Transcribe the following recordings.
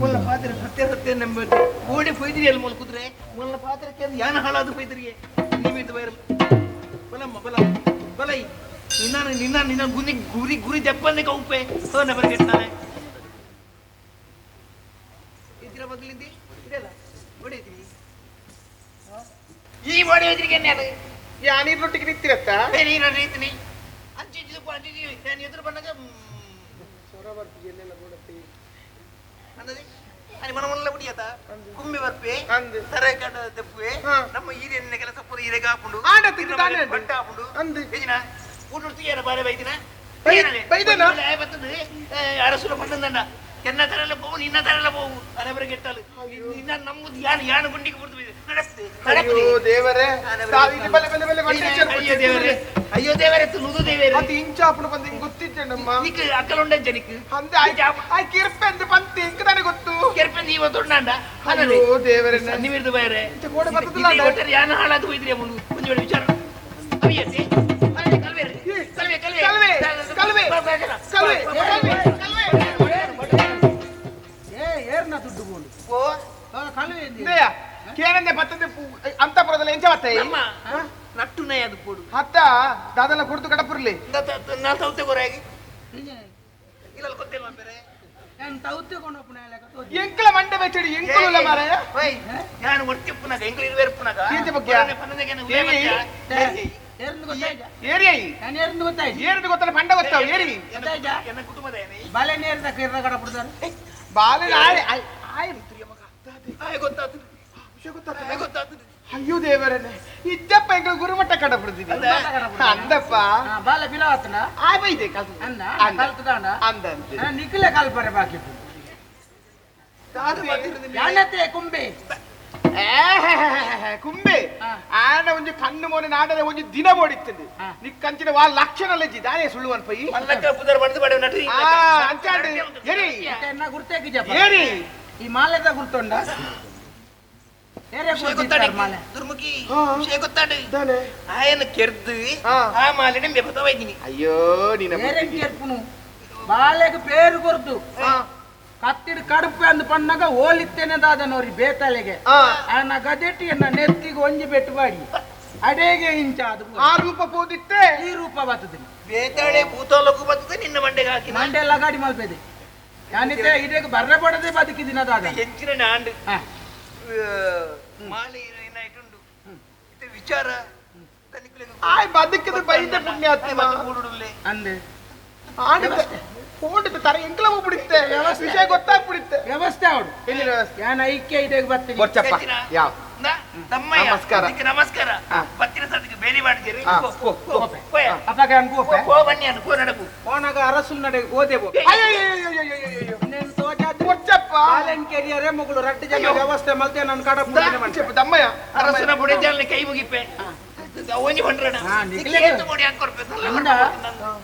ಮೊಲ್ಲ ಪಾತ್ರೆ ಸತ್ಯ ಸತ್ಯ ನಂಬಿ ಓಡಿ ಪೊಯ್ದಿರಿ ಅಲ್ಲಿ ಮೊಲ ಕುದುರೆ ಮೊಲ್ಲ ಪಾತ್ರಕ್ಕೆ ಯಾನ ಹಾಳಾದ ಪೊಯ್ದಿರಿಗೆ ನಿಮಿತ್ತ ಬೈರ ಬಲಮ್ಮ ಬಲ ಬಲೈ ನಿನ್ನ ನಿನ್ನ ನಿನ್ನ ಗುರಿ ಗುರಿ ಗುರಿ ದೆಪ್ಪಂದೆ ಕೌಪೆ ಸೋನೆ ಬರಗೆಟ್ಟಾನೆ ಇದ್ರ ಬದಲಿಂದಿ ಇದೆಲ್ಲ ಹೊಡೆಯ್ತೀವಿ ಈ ಹೊಡೆಯೋದ್ರಿಗೆ ನಾನು ಯಾ ನೀರೊಟ್ಟಿಗೆ ನಿಂತಿರತ್ತ? ನೀನು ರೀತಿನಿ ಅಂಚಿ ಅಂಚಿ ನಾನು ಎದುರು ಬಂದಾಗ ಅನ್ನದಿ అని మన వల్ల ಮುಡಿಯತ ಕುಮ್ಮಿ ಬರ್ಪೆ ಅಂದ್. ತರೆ ಕಡ ತೆಪ್ಪುವೆ. ನಮ್ಮ ಈರೆನ್ನ ಕೆಲಸ ಪೂರ ಈರೆ ಕಾಪುಂಡು. ಆಂಡ ತಿಂದು ತಾನೇ ಅಂದ್. ಬಟ್ಟ ಆಪುಂಡು. ಅಂದ್. ಏಜಿನ ಊಟ ತೀಯನ ಬಾರೆ ಬೈದಿನ. ಬೈದೆನಾ? ಬತ್ತದು ಅರಸುಲ ಪಂಡಂದಂಡ ಎನ್ನ ತರಲ್ಲ పోవు ನಿನ್ನ ತರಲ್ಲ పోవు ಅನೆಬರ ಗೆಟ್ಟಲು ನಿನ್ನ ನಮ್ಮದು ಯಾನು ಯಾನು ಗುಂಡಿಗೆ ಬಿಡ್ತು ನಡಪ್ತೆ. ಅಯ್ಯೋ ದೇವರೇ, ಇದು ಬಲೆ ಬಲೆ ಬಲೆ ಬಂಡೆ. ಅಯ್ಯೋ ದೇವರೇ, ಅಯ್ಯೋ ದೇವರೇ, ತುಳುದು ದೇವರೇ. ಅದು ಇಂಚಾಪುಣ ಬಂದು ಹಿಂಗ್ ಗೊತ್ತಿದ್ದೇನಮ್ಮ. ನಿಕ್ ಅಕ್ಕಲುಂಡ ಜನಿಕ್. ಅಂದೆ ಆಯ್ ಕಿರ್ಪೆ ಅಂದ್ ಪಂತಿ ಇಂಕ ತಾನೆ ಗೊತ್ತು. ಕೆರ್ಪೆ ನೀವ ದೊಡ್ಡಂಡ. ಅಯ್ಯೋ ದೇವರೇ. ನಿಮಿರ್ದು ಬೈರೆ. ಇಂಚ ಗೋಡೆ ಬತ್ತದಲ್ಲ ಅಂಡ. ಒಟ್ಟರೆ ಯಾನ ಹಾಳಾದ ಹೋಯ್ದ್ರಿ ಮುಂದು ಒಂಜಿ ವೇಳೆ ವಿಚಾರ ಅವಿಯತೆ ಅರೆ ಕಲ್ವೆ ಕಲ್ವೆ ಕಲ್ವೆ. ಕಲ್ವೆ, ಕಲ್ವೆ, ಕಲ್ವೆ, ಕಲ್ವೆ, ಕಲ್ವೆ. ಏ ಏರ್ನ ದುಡ್ಡು ಬೋಡು. ಓ. ಕಲ್ವೆ. ಇಂದೆಯ ಕೇನಂದೆ ಬತ್ತಂದೆ ಅಂತಪುರದಲ್ಲಿ ಎಂಚ ಬತ್ತ. ನಮ್ಮ ನಟ್ಟು ಅದು ಪೋಡು. ಹತ್ತ ದಾದಲ ಕುಡ್ದು ಕಡಪುರ್ಲಿ. ನಾ ಸೌತೆ ಕೊರಾಗಿ ಇಲ್ಲ ಗೊತ್ತಿಲ್ಲ ಬೇರೆ. ನಾನು ತೌತೆ ಕೊಂಡೋಪುನ. ಎಂಕಲ ಮಂಡೆ ಬೆಚ್ಚಡಿ ಎಂಕುಲ ಮಾರಾಯ. ಓಯ್ ನಾನು ಒರ್ತಿಪ್ಪುನಾಗ ಎಂಕಲು ಇರುವೆರ್ಪುನಾಗ. ಏಂಚ ಬಗ್ಗ್ಯ? ಏರ್ನ ಗೊತ್ತಾಯ್ತಾ? ಏರಿಯೈ. ನಾನು ಏರ್ನ ಗೊತ್ತಾಯ್ತು. ಏರಿದು ಗೊತ್ತಲ್ಲ, ಪಂಡ ಗೊತ್ತಾವ ಏರಿ. ಗೊತ್ತಾಯ್ತಾ? ಎನ್ನ ಕುಟುಂಬದ ಏನೇ. ಬಾಳೆ ನೇರ್ದ ಕಿರ್ನ ಕಡ ಬಿಡ್ತಾರೆ. ಬಾಲೆ ಆಯ್ ಆಯ್. ಆಯ್ ಗೊತ್ತಾತು. ವಿಷಯ ಗೊತ್ತಾಗ್ತದೆ. ಆಯ್ ಗೊತ್ತಾತು. ಅಯ್ಯೋ ದೇವರನ್ನೇ, ಇಜ್ಜಪ್ಪ ಎಂಕಲ್ ಗುರುಮಟ್ಟ ಕಡಪುಡ್ದಿನಿ. ಅಂದಪ್ಪ. ಬಾಲೆ ಬಿಲವತ್ತನ. ಆಯ್ ಬೈದೆ ಕಲ್ತು. ಅಂದ. ಅಂದ. ಕಲ್ತದಾಂಡ. ಅಂದಂತೆ. ನಿಖಿಲೆ ಕಲ್ಪರೆ ಬಾಕಿ. ಯಾನತೆ ಕುಂಬೆ. ಕುಂಬೆ. ಆನ ಒಂಜಿ ಕಣ್ಣು ಮೋನೆ ನಾಡನೆ ಒಂಜಿ ದಿನ ಬೋಡಿತ್ತಂದು. ನಿಕ್ಕಂಚಿನ ವಾ ಲಕ್ಷಣ ಲಜ್ಜಿ ದಾನೆ ಸುಳ್ಳು ಅನ್ಪಯಿ. ಮಲ್ಲಕ್ಕ ಪುದರ್ ಬಡ್ದು ಬಡ ನಟು. ಆ ಅಂಚಾಂಡು ಏರಿ. ಎನ್ನ ಗುರ್ತೇಕಿ ಜಪ. ಏರಿ. ಈ ಮಾಲೆದ ಗುರ್ತೊಂಡ ಏರೆ ಗೊತ್ತಾಡ ಮಾಲೆ. ದುರ್ಮುಖಿ ವಿಷಯ ಗೊತ್ತಾಡ. ದಾನೆ. ಆಯನ ಕೆರ್ದು. ಆ ಮಾಲೆನೆ ಬೆಪತವೈದಿನಿ. ಅಯ್ಯೋ ನಿನ್ನ ಏರೆ ಬುದ್ಧಿಗೆ. ಕೇರ್ಪುನು ಬಾಲೆಗ್ ಪೇರು ಕೊರ್ದು ಕತ್ತಿಡ್ ಕಡುಪು ಅಂದ್ ಪಣ್ಣಗ ಓಲಿತ್ತೇನೆ ದಾದನೋರಿ ಬೇತಲೆಗೆ. ಆನ ಗದೆಟ್ಟಿ ಎನ್ನ ನೆತ್ತಿಗೆ ಒಂಜಿ ಬೆಟ್ಟು ಬಾಡಿ ಅಡೇಗೆ ಇಂಚ ಅದು. ಆ ರೂಪ ಪೋದಿತ್ತೆ. ಈ ರೂಪ ಬರ್ತದೆ. ಬೇತಾಳೆ ಭೂತಾಲೋಕು ಬರ್ತದೆ ನಿನ್ನ ಮಂಡೆಗೆ ಹಾಕಿ. ಮಂಡೆಲ್ಲ ಗಾಡಿ ಮಲ್ಪೆದೆ ಯಾನಿತ್ತೆ ಇದಕ್ಕೆ ಬರ್ರೆ ಪಡದೆ ಬದುಕಿದಿನ ದಾದ. ಎಂಚಿನ ನಾಂಡು ಮಾಲೆ ಏನಾಯ್ತುಂಡು ಇತ್ತೆ ವಿಚಾರ ಆಯ್ ಬದುಕಿದ ಬೈದೆ ಪುಣ್ಯಾತ್ಮ. ಕೂಡುಡುಲ್ಲೆ. ಅಂದೆ. ಆಡಿದ ಫೋನ್ ತರ ಎಂಕಲ ಬಿಡಿತ್ತೆ ವಿಷಯ ಗೊತ್ತಾಗ್ಬಿಡಿತ್ತೆ. ವ್ಯವಸ್ಥೆ ಅವಡು. ಎಲ್ಲಿ ವ್ಯವಸ್ಥೆ? ಯಾನ ಐಕ್ಯ ಇದಕ್ಕೆ ಬರ್ತೀನಿ. ಬರ್ಚಪ್ಪ ಯಾವ ತಮ್ಮಯ್ಯ. ನಮಸ್ಕಾರ. ಇದಕ್ಕೆ ನಮಸ್ಕಾರ. ಬತ್ತಿನ ಸತಿಗೆ ಬೇಲಿ ಮಾಡ್ತೀರಿ. ಅಪ್ಪಗೆ ಅನ್ಕೋಪೆ. ಪೋ ಬನ್ನಿ ಅನ್ನು ಪೋ ನಡಪು. ಹೋನಾಗ ಅರಸುಲ್ ನಡೆ ಓದೆ ಪೋ. ಅಯ್ಯೋ. ಇನ್ನೇನು ತೋಜಾದ್ರೆ ಕೊಚ್ಚಪ್ಪ. ಬಾಲೆನ್ ಕೆರಿಯರೇ ಮಗಳು ರಡ್ಡು ಜನ ವ್ಯವಸ್ಥೆ ಮಲ್ತೆ ನನ್ನ ಕಡ చెప్పు ದಮ್ಮಯ್ಯ. ಅರಸನ ಬುಡಿಜಾಲ್ನ ಕೈ ಮುಗಿಪೆ ಒಂಜಿ ಬಂಡ್ರಣ. ಅಂದ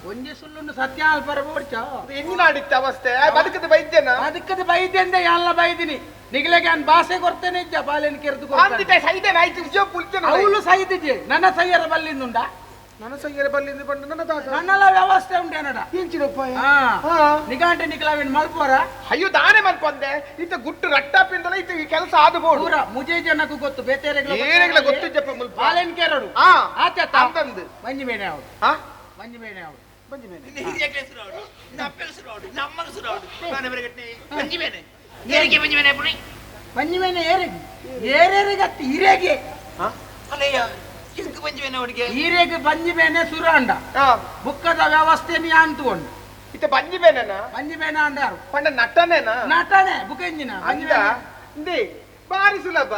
ಒಂಜಿ ಸುಳ್ಳುಂಡು ಸತ್ಯ ಅಲ್ಪರ ಬೋಡ್ಚ. ಎಂಜಿನಾಡಿತ್ತ ಅವಸ್ಥೆ ಬದುಕದ ಬೈದ್ಯನ. ಅದಕ್ಕದ ಬೈದ್ಯಂದೆ ಎಲ್ಲ ಬೈದಿನಿ ನಿಗಲೆಗೆ ಅನ್ ಭಾಷೆ ಕೊಡ್ತೇನೆ ಇಜ್ಜ ಬಾಲೆನ್ ಕೆರೆದು. ಅಂದಿಟ ಸೈದನ ಆಯ್ತು ವಿಜಯ ಪುಲ್ತನ. ಅವಳು ಸೈದಿಜೆ ನನ್ನ ಸೈಯರ ಬಲ್ಲಿಂದುಂಡ. ನನ್ನ ಸೈಯರ ಬಲ್ಲಿಂದ ಬಂದು ನನ್ನ ದಾಸ. ನನ್ನಲ್ಲ ವ್ಯವಸ್ಥೆ ಉಂಟು ಏನಡ. ಎಂಚಿನ ಉಪಾಯ? ನಿಗಾಂಟೆ ನಿಕಲಾವೇನ್ ಮಲ್ಪೋರ. ಅಯ್ಯೋ ದಾನೆ ಮಲ್ಪಂದೆ ಇತ್ತ ಗುಟ್ಟು ರಟ್ಟಾಪಿಂದಲ ಇತ್ತ ಈ ಕೆಲಸ ಆದು ಬೋಡು. ಪೂರ ಮುಜೆ ಜನಕ್ಕೂ ಗೊತ್ತು ಬೇತೇರೆಗಳ. ಏರೆಗಳ ಗೊತ್ತು ಜಪ್ಪ ಮುಲ್ಪ. ಬಾಲೆನ್ ಕೆರಡು. ಆತ ಅಂತಂದು. ಮಂಜಿ ಮೇನೆ ಅವಳು. ಮಂಜಿ ಮೇನೆ ಅವಳು. ಮಂಜಿ ಮೇನೆ. ನಿನ್ನ ಹಿರಿಯಕ್ಲೆ ಸುರಾವಡು ನಿನ್ನ ಅಪ್ಪೆಲ್ ಸುರಾವಡು ನಿನ್ನ ಅಮ್ಮಗ ಸುರಾವಡು ನಾನೇ ಬರಗಟ್ಟೆ ಮಂಜಿ ಮೇನೆ ಏರಿಗೆ ಮಂಜಿ ಮೇನೆ ಪುಣಿ. ಮಂಜಿ ಮೇನೆ ಏರಿಗೆ ಏರೇರಿಗೆ ಅತ್ತಿ ಹಿರೇಗೆ. ಅಲ್ಲಯ್ಯ ಎಂಕ್ ಮಂಜಿ ಮೇನೆ ಅವಡಿಗೆ. ಹೀರೆಗೆ ಬಂಜಿ ಮೇನೆ ಸುರಾಂಡ. ಬುಕ್ಕದ ವ್ಯವಸ್ಥೆ ನೀ ಅಂತುಕೊಂಡು. ಇತ್ತ ಬಂಜಿ ಬೇನೆನಾ? ಬಂಜಿ ಬೇನೆ ಅಂಡಾರು. ಪಂಡ ನಟನೇನಾ? ನಟನೆ ಬುಕೆಂಜಿನ ಬಂಜಿ ಅಂದ ಬೇನೆ. ಇಂದಿ ಬಾರಿ ಸುಲಭ.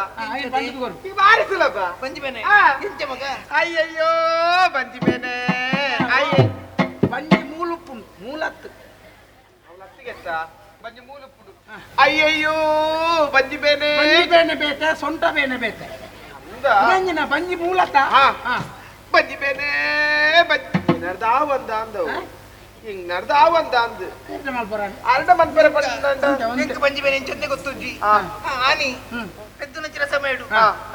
ಬಂದು ಈ ಬಾರಿ ಸುಲಭ. ಬಂಜಿ ಬೇನೆ. ಎಂಚ ಮಗ? ಅಯ್ಯಯ್ಯೋ ಬಂಜಿ ಬೇನೆ ಅಯ್ಯ. ಬಂಜಿ ಮೂಲುಪ್ಪು ಮೂಲತ್ತು. ಅವಳತ್ತಿಗೆತ್ತ ಬಂಜಿ ಮೂಲುಪ್ಪುಡು. ಅಯ್ಯಯ್ಯೋ ಬಂಜಿ ಬೇನೆ. ಬಂಜಿ ಬೇನೆ ಬೇತೆ ಸೊಂಟ ಬೇನೆ ಬೇತೆ. ಅಂದ. ಬುಕೆಂಜಿನ ಬಂಜಿ ಮೂಲತ್ತ. ಬಂಜಿ ಬೇನೆ ಬಂಜಿ ನಡ್ದಾ ಒಂದ ಅಂದವು. ಹಿಂಗ್ ನಡ್ದಾ ಒಂದ ಅಂದು. ಅರಡ ಮನ್ಪೆರೆ ಪಂಡ. ಎಂಕ್ ಬಂಜಿ ಬೇನೆ ಎಂಚಂದೆ ಗೊತ್ತುಜ್ಜಿ. ಆನಿ ಪೆದ್ದುನಂಚಿನ ಸಮಯ ಇಡು.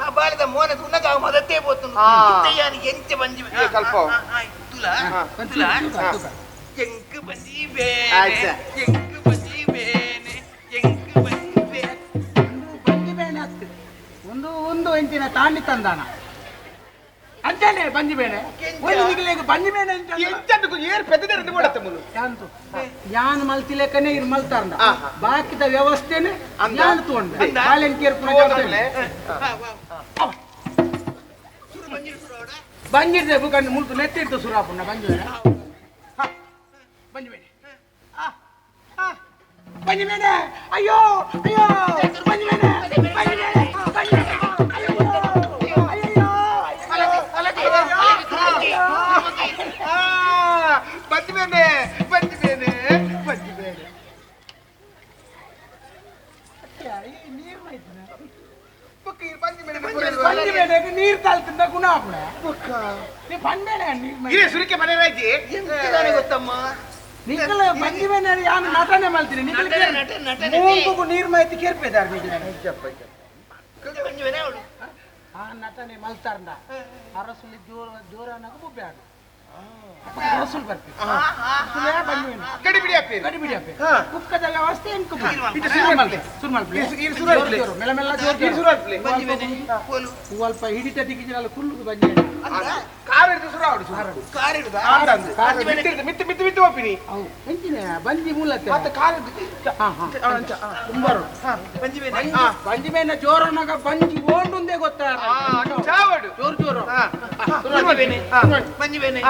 ಆ ಬಾಲಿದ ಮೋನೆ ತುನ್ನಗ ಆ ಮದತ್ತೇ ಪೋತುಂಡು. ಇತ್ತಯ್ಯಾನಿ ಎಂಚ ಬಂಜಿ ಬೇನೆ. ಕಲ್ಪ. ತುಲಾ ತುಲಾ ಎಂಕ್ ಬಂಜಿ ಬೇನೆ ಆಯ್ತಾ. ಎಂಕ್ ಬಂಜಿ ಬೇನೆ ಎಂಕ್. ಪೋಯಿಂತಿನ ತಾಂಡಿ ತಂದಾನ ಅಂಚನೆ ಬಂಜಿ ಬೇನೆ ಒಂದು ನಿಗಲೇಗ ಬಂಜಿ ಬೇನೆ ಎಂಚಂದು ಏರ್ ಪೆದ್ದೆರೆಂದು ಬೋಡತ್ತ ಮುಲು ಯಾಂತು ಯಾನ್ ಮಲ್ತಿಲೇಕನೆ ಇರ್ ಮಲ್ತಾರಂದ ಬಾಕಿದ ವ್ಯವಸ್ಥೆನೆ ಯಾನ್ ತೋಂಡೆ ಬಾಲೆನ್ ಕೇರ್ಪುನ ಜವಾಬ್ದಾರಿ ಬಂಜಿರ್ದೆ ಬುಕನ್ ಮುಲ್ತು ನೆತ್ತಿರ್ತು ಸುರಾಪುನ ಬಂಜಿ ಬೇನೆ ಬಂಜಿ ಬೇನೆ ಬಂಜಿ ಬೇನೆ ಅಯ್ಯೋ ಅಯ್ಯೋ ಬಂಜಿ ಬೇನೆ ಬಂಜಿ ಬೇನೆ ಬಂಜಿ ಬೇನೆ ಅಯ್ಯೋ ಅಯ್ಯೋ ಬಂಜಿ ಬೇನೆ ಬಂಜಿ ಬೇನೆ ಬಂಜಿ ಬೇನೆ ಬಂಜಿ ಬೇನೆ ನೀರು ತಾಳ್ತಿದ್ದ ಗುಣ ಆಪುಣೆ ನೀ ಬಂದೇನೆ ನೀರು ಇರೇ ಸುರಿಕೆ ಮನೆ ರಾಜಿ ಎಂತದಾನೆ ಗೊತ್ತಮ್ಮ ನಿಕ್ಕಲ ಬಂಜಿ ಬೇನೆ ಯಾನು ನಟನೆ ಮಾಡ್ತೀನಿ ನಿಕ್ಕಲ ಮೂಂಗುಗು ನೀರು ಮಾಹಿತಿ ಕೇರ್ಪೇದಾರ ನಿಕ್ಕಲ ಬಂಜಿ ಬೇನೆ ಅವಳು ಆ ನಟನೆ ಮಲ್ತಾರಂದ ಅರಸುಲಿ ಜೋರ ಜೋರನಾಗ ಬೊಬ್ಬೆ ಅರಸುಲ್ ಬರ್ತೀವಿ ಗಡಿಬಿಡಿ ಅಪ್ಪಿ ಗಡಿಬಿಡಿ ಅಪ್ಪಿ ಕುಕ್ಕದ ವ್ಯವಸ್ಥೆ ಎನ್ಕು ಮೆಲ್ಲ ಮೆಲ್ಲ ಜೋರ್ ಸ್ವಲ್ಪ ಹಿಡಿತ ದಿಕ್ಕಿಜಿನಲ್ಲ ಕುಲ್ಲುದು ಬಂಜಿ ಕಾರ್ ಹಿಡಿದು ಸುರ ಆಡು ಕಾರ್ ಹಿಡಿದ ಮಿತ್ತು ಮಿತ್ತು ಮಿತ್ತು ಒಪ್ಪಿನಿ ಅವು ಎಂಚಿನ ಬಂಜಿ ಮೂಲತ್ತೆ ಮತ್ತೆ ಕಾರ್ ತುಂಬರು ಬಂಜಿ ಬೇನೆ ಬಂಜಿ ಬೇನೆ ಜೋರನಾಗ ಬಂಜಿ ಓಂಡುಂದೇ ಗೊತ್ತಾ ಚಾವಡು ಜೋರು ಜೋರು ಬಂಜಿ ಬೇನೆ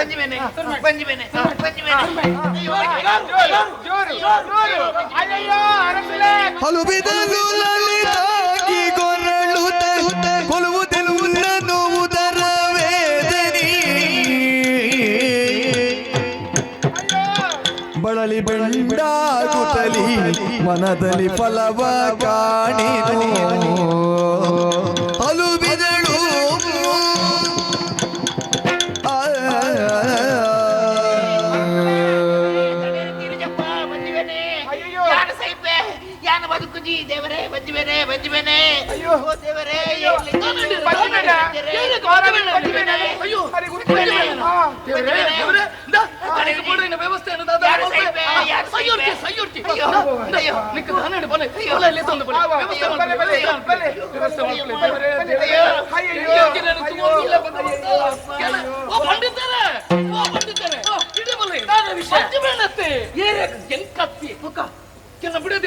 ಬಂಜಿ ಬೇನೆ ಬಂಜಿ ಬೇನೆ ಬಂಜಿ ಬೇನೆ ಜೋರು ಜೋರು ಅಯ್ಯಯ್ಯೋ ಅರಸುಲೇ ಹಲುಬಿದಲು ಲಲಿತಾಗಿ ಗೊರಳುತ ಕೊಲುವುದೆಲ್ಲ ನೋವುದರ ವೇದನಿ ಬಳಲಿ ಬೆಂಡಾಗುತ್ತಲಿ ಮನದಲ್ಲಿ ಫಲವ ಕಾಣಿನು ಹಲುಬಿದಳು ಯಾನ ಬದುಕುಜಿ ದೇವರೇ ಬಂಜಿ ಬೇನೆ ಬಂಜಿ ಬೇನೆ ಅಯ್ಯೋ ದೇವರೇ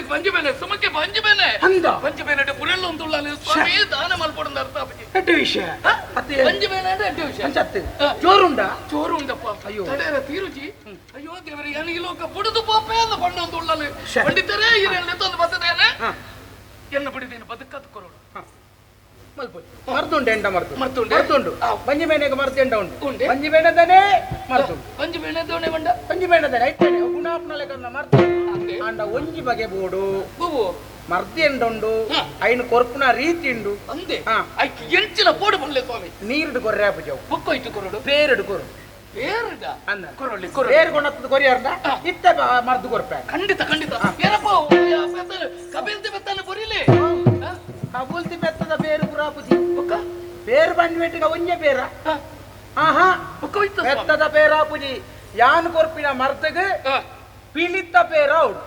ಬಂಜಿ ಬೇನೆ ಸುಮಕ್ಕೆ ಬಂಜಿ ಬೇನೆ ಅಂದ ಬಂಜಿ ಬೇನೆ ಪುರೆಲ್ಲು ಉಂದುಳ್ಳಾಲೆ ಸ್ವಾಮಿ ದಾನ ಮಲ್ಪೊಡುಂದು ಅರ್ಥ ಆಪುಜಿ ಎಡ್ಡೆ ವಿಷಯ ಅತ್ತೆ ಬಂಜಿ ಬೇನೆ ಅಂದ್ರೆ ಎಡ್ಡೆ ವಿಷಯ ಅಂಚತ್ತೆ ಜೋರುಂಡ ಚೋರು ಉಂಡಪ್ಪ ಅಯ್ಯೋ. ತಡೆಯರ ತೀರುಜಿ ಅಯ್ಯೋ ದೇವರೇ ಏನು ಈ ಲೋಕ ಬುಡುದು ಪೋಪೆ ಅಂದ ಪಂಡ ಒಂದು ಉಳ್ಳಾಲೆ ಪಂಡಿತರೇ ಇರೆಲ್ಲ ತಂದು ಬರ್ತದೇನೆ ಎನ್ನ ಬಿಡಿದೇನು ಬದುಕದು ಕೊರೋಡು ಮಲ್ಪೊಲಿ ಮರ್ದುಂಡು ಎಂಡ ಮರ್ದು ಮರ್ತುಂಡೆ? ಮರ್ತುಂಡು ಬಂಜಿ ಬೇನೆಗೆ ಮರ್ತು ಎಂಡ ಉಂಟು ಉಂಡೆ? ಬಂಜಿ ಬೇಣದನೇ ಮರ್ತುಂಡು ಬಂಜಿ ಬೇನೆ ದೋಣೆ ಬಂಡ ಬಂಜಿ ಬೇಣದನೇ ಐತನೆ ಗುಣಾಪ್ನಲೆ ಮರ್ತು ಅಂದೆ. ಅಂಡ ಒಂಜಿ ಬಗೆ ಬೋಡು ಹೂವು ಮರ್ದು ಎಂಡುಂಡು ಐನು ಕೊರ್ಪುನ ರೀತಿ ಉಂಡು ಅಂದೆ ಹಾ. ಐಕ್ ಎಂಚಿನ ಪೋಡು ಬಲ್ಲೆ ಸ್ವಾಮಿ ನೀರುಡು ಕೊರ್ರೆ ಆಪುಜವು ಬೊಕ್ಕೋಯ್ತು ಕೊರೋಡು ಪೇರುಡು ಕೊರು ಬೇರುಡ ಅಂದ ಕೊರೊಳ್ಳಿ ಕೊರೊಳ್ಳಿ ಪೇರು ಕೊಣತ್ತದ ಕೊರಿಯಾರ್ದ ಇತ್ತೆ ಮರ್ದು ಕೊರ್ಪೆ ಖಂಡಿತ ಖಂಡಿತ ಏನಪ್ಪ ಕಬಿಲ್ತಿ ಬೆತ್ತಾನೆ ಬರೀಲಿ ಕಬೂಲ್ತಿ ಬೆತ್ತದ ಬೇರು ಪುರಾಪುಜಿ ಬೊಕ್ಕ ಪೇರು ಬಂದ್ಬಿಟ್ಟಿಗ ಒಂಜೆ ಪೇರ ಆಹಾ ಬೊಕ್ಕೋಯ್ತು ಸ್ವಾಮಿ ಬೆತ್ತದ ಪೇರಾಪುಜಿ ಯಾನ್ ಕೊರ್ಪಿನ ಮರ್ತಗ ಪಿಲಿತ್ತ ಪೇರ ಉಂಡು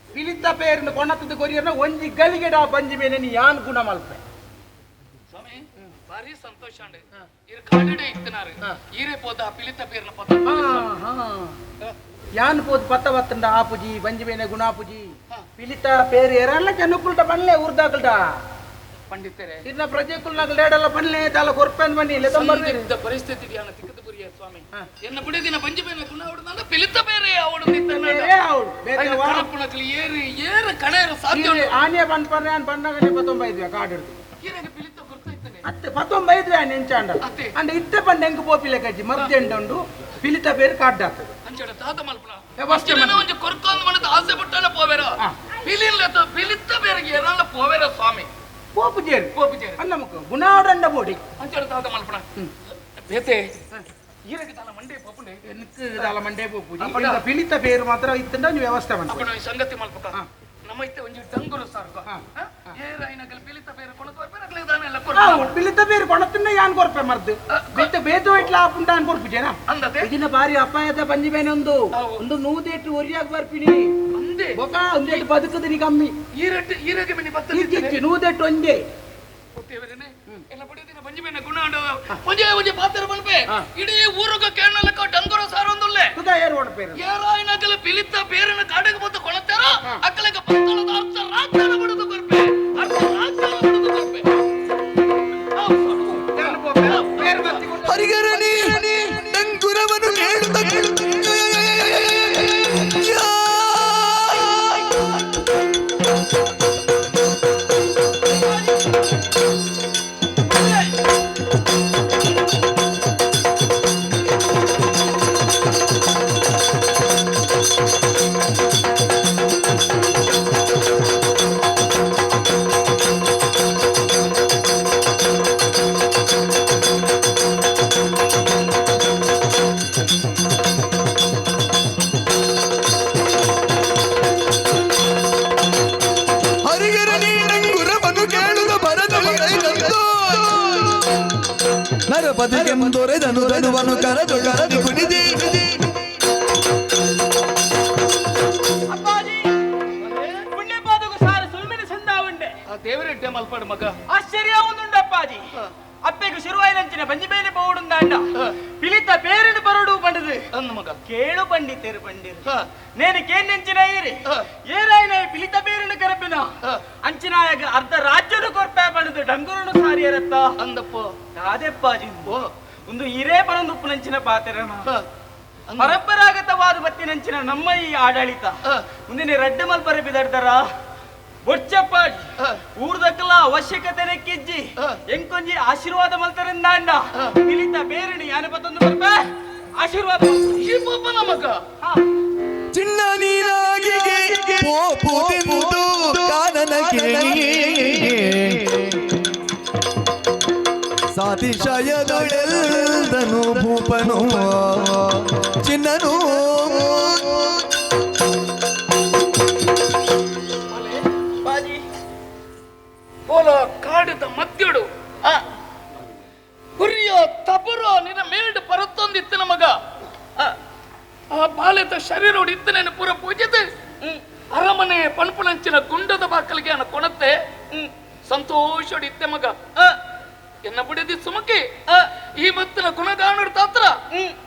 ಪಿಲಿತ್ತ ಪೇರಿನ ಕೊಣತ್ತದ ಕೊರಿಯರ್ನ ಒಂಜಿ ಗಲಿಗೆಡ ಬಂಜಿ ಮೇಲೆ ನೀ ಯಾನ್ ಗುಣ ಮಲ್ಪೆ ಸ್ವಾಮಿ ಭಾರಿ ಸಂತೋಷ ಅಂಡೆ ಇರ್ ಕಾಡಿಡೆ ಇತ್ತನಾರು ಈರೇ ಪೋದ ಪಿಲಿತ ಪೇರ್ನ ಪದ ಯಾನ್ ಪೋದ್ ಪತ್ತ ಬತ್ತಂಡ ಆಪುಜಿ ಬಂಜಿ ಬೇನೆ ಗುಣಾಪುಜಿ ಪಿಲಿತ ಪೇರು ಏರಲ್ಲ ಜನಕುಲ್ಟ ಬನ್ಲೆ ಉರ್ದಾಕಲ್ಟ ಪಂಡಿತರೇ ಇನ್ನ ಪ್ರಜೆಕುಲ್ನಾಗಲ್ ಏಡಲ್ಲ ಬನ್ಲೆ ದಾಲ ಕೊರ್ಪೆಂದ್ ಬನ್ನಿ ಸಂದಿಗ್ಧ ಪರಿಸ್ಥಿತಿ ಧ್ಯಾನ ತಿಕ್ಕದ ಪುರಿಯ ಸ್ವಾಮಿ ಎನ್ನ ಬಿಡಿದಿನ ಬಂಜಿ ಬೇನೆ ಗುಣ ಅವಡು ಪಿಲಿತ ಬೇರೆ ಅವಡು ಬೇರೆ ಅವಳು ಬೇರೆ ವಾ- ಕಣಪುಣಕ್ಲಿ ಏರು ಏರು ಕಣೇರು ಸಾಧ್ಯ ಈ ಆನೆ ಬಂದ್ ಪರ್ರೆ ಆನ್ ಬಂದಾಗನೆ ಪತ್ತೊಂಬೈದ್ವೆ ಕಾಡಿಡ್ದು ಈರೆಗೆ ಪಿಲಿತ ಗುರ್ತಾಯ್ತಾನೆ ಅತ್ತೆ ಪತ್ತೊಂಬೈದ್ವೆ ಆನೆ ಎಂಚಾಂಡ ಅತ್ತೆ. ಅಂಡ ಇತ್ತೆ ಪಂಡ ಎಂಕ್ ಪೋಪಿಲೆ ಕಜ್ಜಿ ಮರ್ದೆಂಡುಂಡು ಪಿಲಿತ ಬೇರೆ ಕಾಡ್ಡಾತದೆ ಅಂಚಡ ತಾತ ಮಲ್ಪಣ ವ್ಯವಸ್ಥೆ ಒಂಜಿ ಕೊರ್ಕೊಂದು ಮನದ ಆಸೆ ಪಟ್ಟಾನ ಪೋವೇರ ಪಿಲಿಲ್ಲ ಪಿಲಿತ ಬೇರೆಗೆ ಏರಲ್ಲ ಪೋವೇರ ಸ್ವಾಮಿ ಪೋಪು ಜೇರು ಪೋಪು ಜೇರು ಅಲ್ಲ ನಮಕ್ ಗುಣಾಡಂಡ ಬೋಡಿ ಅಂಚಡ ತಾತ ಮಲ್ಪಣ ಬೇತೆ ಈರೆಗೆ ತಾಲ ಮಂಡೆ ಪೋಪುಂಡೆ ಎನ್ಕ್ ದಾಲ ಮಂಡೆ ಪೋಪುಜಿ ಇಂದ ಪಿಲಿತ ಬೇರು ಮಾತ್ರ ಇತ್ತಂಡ ಒಂಜಿ ವ್ಯವಸ್ಥೆ ಮನ್ಪೊಡು. ಅಪ್ಪಣ ಈ ಸಂಗತಿ ಮಲ್ಪಕ ನಮ್ಮ ಇತ್ತೆ ಒಂಜಿ ಡಂಗುರು ಸಾರ್ಕ ಏರಾಯಿನಗಲ್ ಪಿಲಿತ ಬೇರೆ ಕೊಣತು ಬರ್ಪೇರ ದಾನೆಲ್ಲ ಕೊರ್ಪ ಪಿಲಿತ ಬೇರು ಕೊಣತಿಂದ ಯಾನ್ ಕೊರ್ಪೆ ಮರ್ದು ಬೆತ್ತ ಬೇತು ಇಟ್ಲ ಆಪುಂಡ ಅನ್ ಕೊರ್ಪುಜೇನಾ ಅಂದತೆ ಇದಿನ ಬಾರಿ ಅಪಾಯದ ಬಂಜಿ ಬೇನೆ ಒಂದು ಒಂದು ನೂದೇಟು ಒರಿಯಾಗ ಬರ್ಪಿನಿ ಅಂದೆ ಬೊಕ ಒಂದೇಟು ಬದುಕುದಿನಿ ಕಮ್ಮಿ ಈರೆಟ್ಟು ಈರೆಗೆ ಮಿನಿ ಬತ್ತ ಇಜ್ಜಿ ನೂದೆಟ್ಟು ಒಂಜೆ ಎಲ್ಲ ಪಡೆದಿನ ಬಂಜಿ ಬೇನೆ ಗುಣ ಒಂಜೇ ಒಂಜಿ ಪಾತ್ರ ಬಲ್ಪೆ ಇಡೀ ಊರುಗ ಕೇಳಲಕ್ಕ ಡಂಗುರ ಸಾರೊಂದುಲ್ಲೆ ತುದ ಏರು ಒಣಪೇರು ಏರಾಯಿನಕಲ ಪಿಲಿತ್ತ ಬೇರನ ಕಾಡಗ ಬತ್ತು ಕೊಳತ್ತಾರ ಅಕ್ಕಲಕ ಪತ್ತಳದ ಅರ್ಥ ರಾಜ್ಯನ ಬಿಡುದು ಕೊರ್ಪೆ ಅರ್ಥ ರಾಜ್ಯನ ಬಿಡುದು ಕೊರ್ಪೆ. ಹರಿಗರನಿ ಡಂಗುರವನು ಕೇಳುತ್ತ ಹರಿಗರನಿ ಡಂಗುರವನು ಕೇಳುತ್ತ ಭರತಳಿಗೈದಂದು ನರಪತಿಗೆಂದೊರೆದನು ಧನುವನು ಕರದು ಕರದು ಕುಣಿದಿ. ಅಪ್ಪಾಜಿ ಪುಣ್ಯಪಾದకు ಸಾರ ಸುಲ್ಮಿನ ಸಂದಾವುಂಡೆ ಆ ದೇವರೆಡ್ಡೆ ಮಲ್ಪಾಡು ಮಗ ಆಶ್ಚರ್ಯ ಒಂದುಂಡು ಅಪ್ಪಾಜಿ. ಅಪ್ಪೆಗೆ ಶುರುವಾಯಿನಂಚಿನ ಬಂಜಿ ಬೇನೆ ಪೋಡುಂದಾಂಡ ಪಿಲಿತ പേരിന് ಬರಡು ಪಂಡದು ಅಂದ ಮಗ ಕೇಳು ಪಂಡಿತೇರು ಪಂಡಿರು ನೇನು ಕೇಂದಂಚಿನ ಏರಿ ಏರಾಯಿನ ಪಿಲಿತ ಬೇರಿನ ಕರಪಿನ ಅಂಚಿನಾಯಗ ಅರ್ಧ ರಾಜ್ಯದ ಕೊರ್ಪೆ ಪಂಡದು ಡಂಗುರನು ಸಾರಿಯರತ್ತ ಅಂದಪ್ಪ ಅದೆಪ್ಪಾಜಿ ಒಂದು ಹಿರೇ ಪರಂದುಪ್ಪುನಂಚಿನ ಪಾತೆರನ ಪರಂಪರಾಗತವಾದ ಬತ್ತಿನಂಚಿನ ನಮ್ಮ ಈ ಆಡಳಿತ ಮುಂದಿನ ರಡ್ಡು ಮಲ್ಪರೆ ಬಿದಡ್ತಾರ ಬೊಚ್ಚಪ್ಪಾಜಿ ಊರ್ದಕ್ಕಲ್ಲ ಅವಶ್ಯಕತೆ ಕಿಜ್ಜಿ ಎಂಕೊಂಜಿ ಆಶೀರ್ವಾದ ಮಲ್ತರಿಂದಾಂಡ ಪಿಲಿತ ಬೇರಿಣಿ ಯಾನಪತ್ತೊಂದು ಬರ್ಪೆ ಆಶೀರ್ವಾದ ಈ ಮಗ ಚಿನ್ನ ನೀನಾಗಿಗೆ ಪೋಪುದೆಂದು ಕಾನನ ಕೇಳಿ ಸಾತಿಶಯದೊಳೆಲ್ದನು ಭೂಪನು ಚಿನ್ನನು ಓಲ ಕಾಡದ ಮಧ್ಯಡು ಹುರಿಯೋ ತಬರೋ ನಿನ್ನ ಮೇಲ್ಡ್ ಪರತ್ತೊಂದಿತ್ತು ನಮಗ ಆ ಬಾಲ್ಯದ ಶರೀರೋಡು ಇತ್ತನೇನು ಪೂರ ಪೂಜಿತೆ ಅರಮನೆ ಪಣಪುಣಂಚಿನ ಗುಂಡದ ಬಾಕಲಿಗೆ ಅನ್ನ ಕೊಣತ್ತೆ ಸಂತೋಷೋಡು ಇತ್ತೆ ಮಗ ಎನ್ನ ಬಿಡದಿ ಸುಮಕಿ ಈ ಮತ್ತಿನ ಗುಣಗಾನಡು ತಾತ್ರ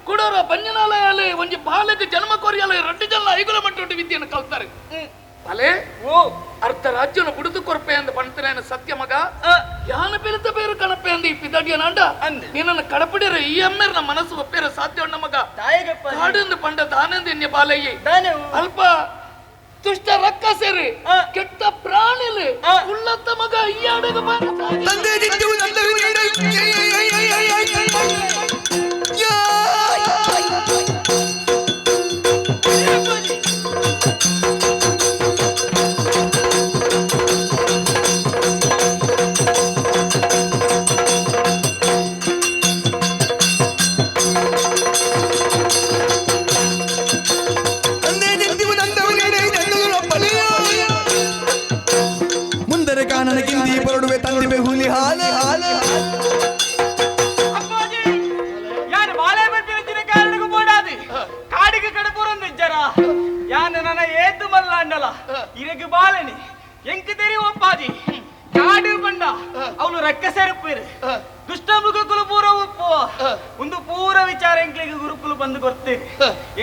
ಕುಡೋರ ಬಂಜನಾಲಯ ಒಂಜಿ ಬಾಲಕ ಜನ್ಮ ಕೊರಿಯಲ ರಡ್ಡು ಜನ ಐಗುಲ ಮಟ್ಟ ವಿದ್ಯೆಯನ್ನು ಕಲ್ತಾರೆ ಅಲೆ ಓ ಅರ್ಧ ರಾಜ್ಯನ ಬುಡುದು ಕೊರ್ಪೆ ಅಂದ ಪಂತನೇನ ಸತ್ಯ ಮಗ ಯಾನ ಬೆಳೆದ ಬೇರು ಕಣಪೆ ಅಂದ ಈ ಪಿದಾಡಿಯ ನಾಂಡ ನಿನ್ನನ್ನು ಕಡಪಡಿರ ಈ ಅಮ್ಮೇರ್ನ ಮನಸ್ಸು ಒಪ್ಪೇರ ಸಾಧ್ಯ ಉಂಡ ಮಗ ಕಾಡಿಂದ ಪಂಡ ದಾನಂದ ಎನ್ಯ ಬಾಲಯ್ಯ ಅಲ್ಪ ದುಷ್ಟ ರಕ್ಕ ಸೇರಿ ಕೆಟ್ಟ ಪ್ರಾಣಿಲಿ ಉಳ್ಳತ್ತ ಮಗ ಈ ಅಡಗ ಬಾರ ತಂದೆ ಮುಂದರೆ ಕಾನನ ಕಿಂದಿ ಬರಡುವೆ ತಂದಿವೆ ಹುಲಿ ಹಾಲ ಹಾಲ. ಅಪ್ಪಾಜಿ ಯಾನು ಬಾಳೆ ಬರ್ಪಿನ ಕಾರಣಿಗೂ ಬೋಡಾದಿ ಕಾಡಿಗೆ ಕಡಪುರಂದು ಇಜ್ಜರ ಯಾನು ನನ್ನ ಏತು ಮಲ್ಲಾಂಡಲ ಇರಗು ಬಾಲನಿ ಎಂಕ್ ತೆರಿ ಒಪ್ಪಾಜಿ ಕಾಡು ಬಂಡ ಅವನು ರಕ್ಕ ಸೇರುಪ್ಪೇರು ದುಷ್ಟ ಮೃಗಕುಲು ಪೂರ ಉಪ್ಪು ಒಂದು ಪೂರ ವಿಚಾರ ಎಂಕ್ಲಿಗೆ ಗುರುಕುಲು ಬಂದು ಕೊಡ್ತೇನೆ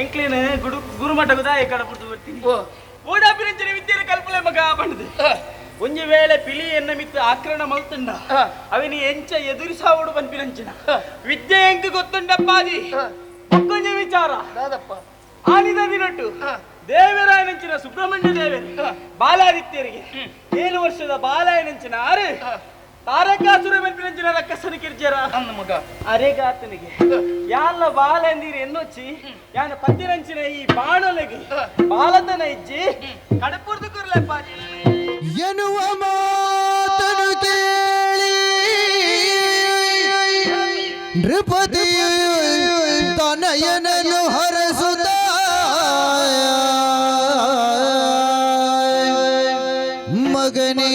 ಎಂಕ್ಲಿನ ಗುಡು ಗುರುಮಠಗುದ ಕಡಪುರ್ದು ಬರ್ತೀನಿ ಓಡಾಪಿನಂಚಿನ ವಿದ್ಯೆಯ ಕಲ್ಪಲೆ ಮಗ ಬಂಡದು ಒಂಜಿ ವೇಳೆ ಪಿಲಿ ಎನ್ನ ಮಿತ್ತು ಆಕ್ರಮಣ ಮಲ್ತುಂಡ ಅವನಿ ಎಂಚ ಎದುರಿಸಾವಡು ಪನ್ಪಿನಂಚಿನ ವಿದ್ಯೆ ಎಂಕ್ ಗೊತ್ತುಂಡಪ್ಪಾಜಿ ಒಕ್ಕೊಂಜಿ ವಿಚಾರ ಆನಿದ ದಿನಟ್ಟು ದೇವರಾಯನಂಚಿನ ಸುಬ್ರಹ್ಮಣ್ಯ ದೇವರು ಬಾಲಾದಿತ್ಯರಿಗೆ 7 ವರ್ಷದ ಬಾಲಾಯನಂಚಿನ ಆರು ತಾರಕಾಸುರ ಮೆಲ್ಪಿನಂಚಿನ ರಕ್ಕಸನ ಕಿರ್ಜರ ಮಗ ಅರೆಗಾತನಿಗೆ ಯಾಲ್ಲ ಬಾಲಂದಿರು ಎನ್ನೊಚ್ಚಿ ಯಾನ ಪತ್ತಿನಂಚಿನ ಈ ಬಾಣೊಲಗಿ ಬಾಲತನ ಇಜ್ಜಿ ಕಡಪುರ್ದು ಕುರ್ಲೆಪ್ಪಾಜಿ ಎನ್ನುವ ಮಾತನು ಕೇಳಿ ನೃಪತಿಯು ತನಯನನು ಹರಸುತ್ತ ಮಗನೇ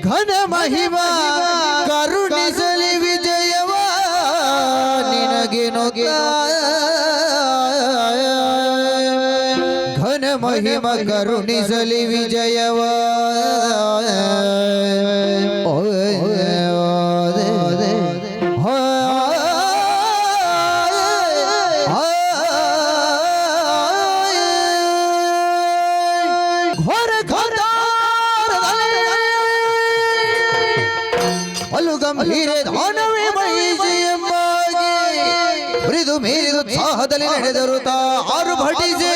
ಘನ ಮಹಿಮಾ ಕರುಣಿಸಲಿ ವಿಜಯವ ನಿನಗೆ ಘನ ಮಹಿಮ ಕರುಣಿಸಲಿ ವಿಜಯವ ಘೋರ ಅಲು ಗಂಭೀರ ದಾನವೇ ಬಯಸಿ ಎಂಬಾಗಿ ಮೃದು ಮೀರಿದು ಉತ್ಸಾಹದಲ್ಲಿ ನಡೆದರು ತಾ ಆರು ಭಟಿಸಿ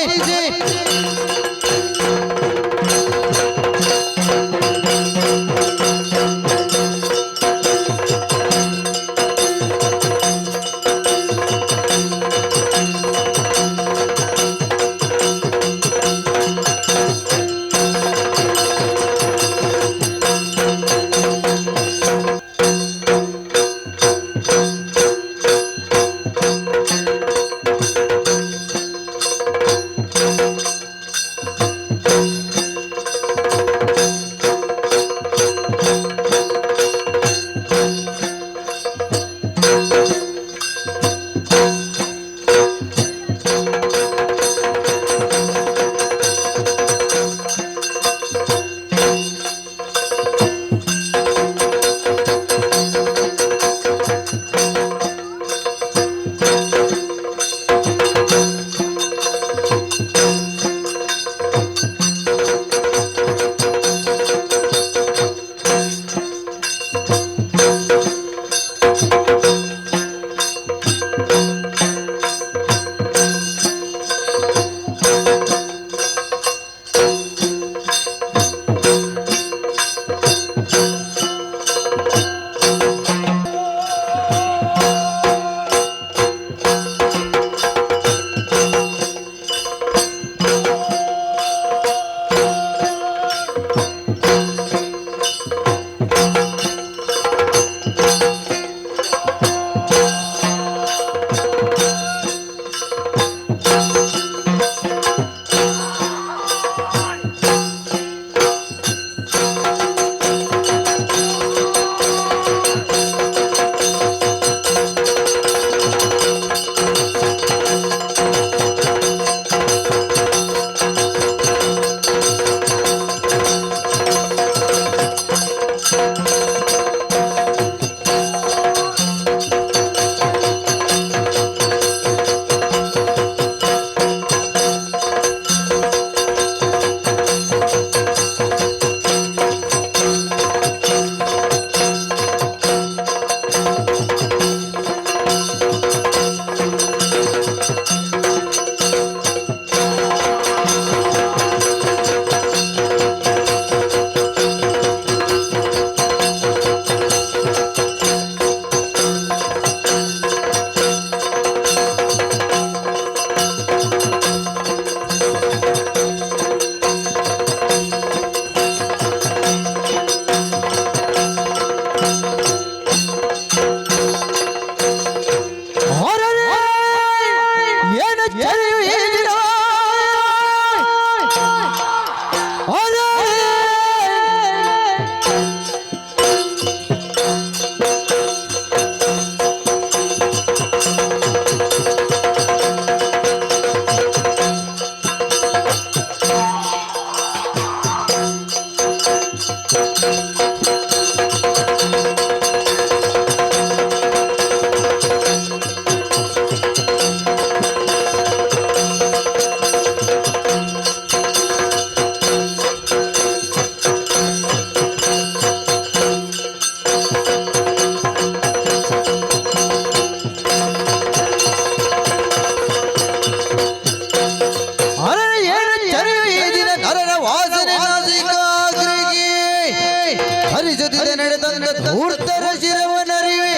ಹರಿಸುತ್ತಿದೆ ನಡೆದಂತ ಧೂರ್ತರ ಶಿರವನರಿವೆ.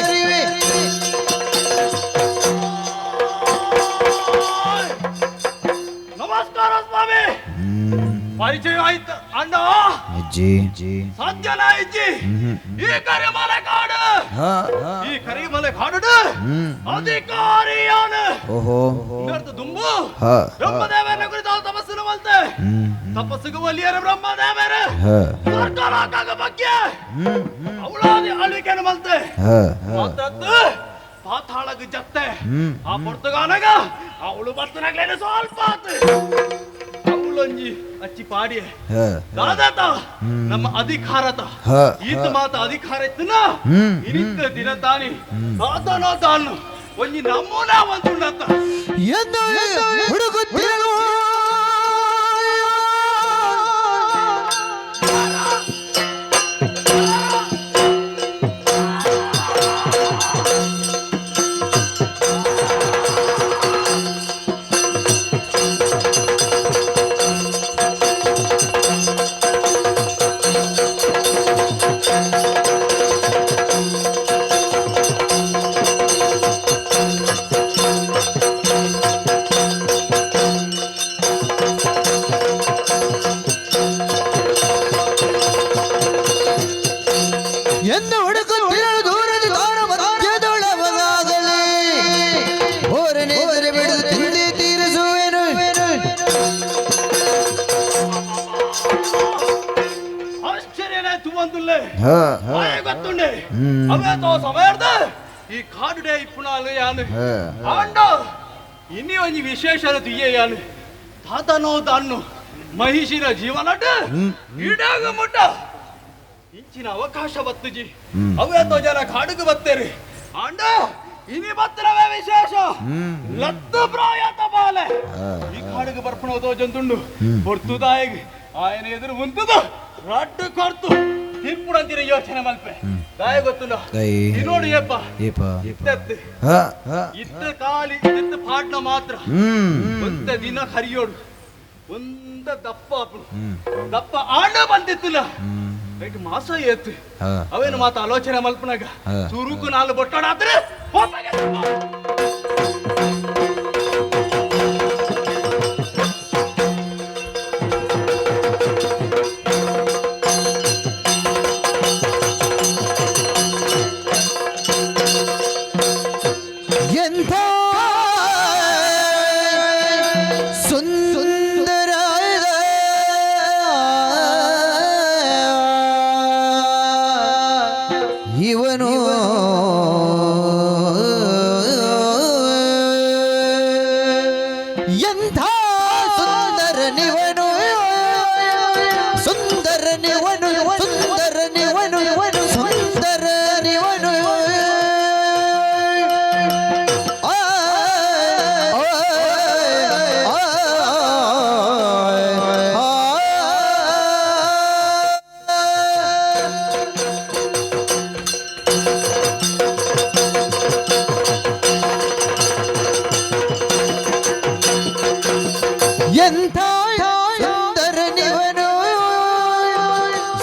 ನಮಸ್ಕಾರ ಸ್ವಾಮಿ, ಪರಿಚಯ ಆಯ್ತು ಅಣ್ಣ. ಅಜ್ಜಿ ಸಾಧ್ಯನಾ ಅಜ್ಜಿ? ಈ ಕರಿಮಲೆ ಕಾಡು, ಈ ಕರಿಮಲೆ ಕಾಡು ಅಧಿಕಾರಿಯಾನ ಓಹೋ ದುಂಬು ಬ್ರಹ್ಮದೇವರ ಕುರಿತು ತಪಸ್ಸನ್ನು ಮಲ್ತೆ ತಪಸ್ಸಿಗೆ ಒಲಿಯರ ಬ್ರಹ್ಮದೇವರ ಸರ್ಕಾರ ಬಗ್ಗೆ ಅವಳಾದಿ ಆಳ್ವಿಕೆಯನ್ನು ಮಲ್ತೆ ಮಾತ್ರದ್ದು ಪಾತಾಳಗ ಜತ್ತೆ ಆ ಪೊರ್ತುಗಾನಗ ಅವಳು ಬರ್ತನಾಗ್ಲೇನೆ ಸ್ವಲ್ಪ ಆತು. ಅವಳು ಅವುಲೊಂಜಿ ಅಚ್ಚಿ ಪಾಡಿಯೆ ದಾದಾತ ನಮ್ಮ ಅಧಿಕಾರತ ಈತ ಮಾತ ಅಧಿಕಾರ ಇತ್ತನ ಇನಿತ್ತ ದಿನ ತಾನಿ ದಾದನೋ ತಾನು ಒಂಜಿ ನಮೂನ ಒಂದುಂಡತ್ತ ಎಂದು ಹುಡುಕುತ್ತಿರಲು ಎಂದು ಹುಡುಕುತ್ತಿರಲು ದೂರದ ತಾರ ಮಧ್ಯದೊಳಗಾಗಲಿ ಹೋರನೆ ಬಿಡುದು ತಿಂದೆ ತೀರಿಸುವೆನು. ಆಶ್ಚರ್ಯನೇ ತುವಂದುಲ್ಲೆ ಗೊತ್ತುಂಡೆ ಅವೇ ತೋ ಸಮಯದ ಈ ಕಾಡುಡೆ ಇಪ್ಪುನಾಲು ಯಾನು ಆಂಡ ಇನ್ನಿ ಒಂಜಿ ವಿಶೇಷ ತುಯ್ಯೆ ಯಾನು ತಾತನೋ ತಾನು ಮಹಿಷಿನ ಜೀವನಟ ಈಡಾಗ ಮುಟ್ಟ ಇಂಚಿನ ಅವಕಾಶ ಬತ್ತುಜಿ ಅವೇ ತೋ ಜನ ಕಾಡುಗು ಬತ್ತೇರಿ ಆಂಡ ಇನಿ ಬತ್ತರವೇ ವಿಶೇಷ ಲತ್ತು ಪ್ರಾಯತ ಬಾಲೆ ಈ ಕಾಡುಗು ಬರ್ಪಣೋ ತೋ ಜಂತುಂಡು ಹೊರ್ತುದಾಯಗ್ ಆಯನ ಎದುರು ಉಂತುದು ರಡ್ಡು ಕೊರ್ತು ತಿನ್ಪುಡಂತಿನ ಯೋಚನೆ ಮಲ್ಪೆ ದಾಯ ಗೊತ್ತುಂಡ ನೋಡು ಏಪ ಇತ್ತತ್ತು ಇತ್ತ ಕಾಲಿ ಇತ್ತ ಪಾಟ್ನ ಮಾತ್ರ ಒಂದ ದಿನ ಹರಿಯೋಡು ಒಂದ ದಪ್ಪ ದಪ್ಪ ಆಂಡ ಬಂದಿತ್ತಿಲ್ಲ ರೈಟ್ ಮಾಸ ಏತ್ತು ಅವೇನು ಮಾತ ಆಲೋಚನೆ ಮಲ್ಪನಾಗ ಸುರುಕು ನಾಲು ಬೊಟ್ಟೋಡಾದ್ರೆ ಎಂಥ ಸುಂದರ ಇವನು ಎಂಥ ಸುಂದರನಿವನು ಸುಂದರನಿವನು ಸುಂದರನಿವನು ಸುಂದರನಿವನು ಎಂಥ ಸುಂದರನಿವನು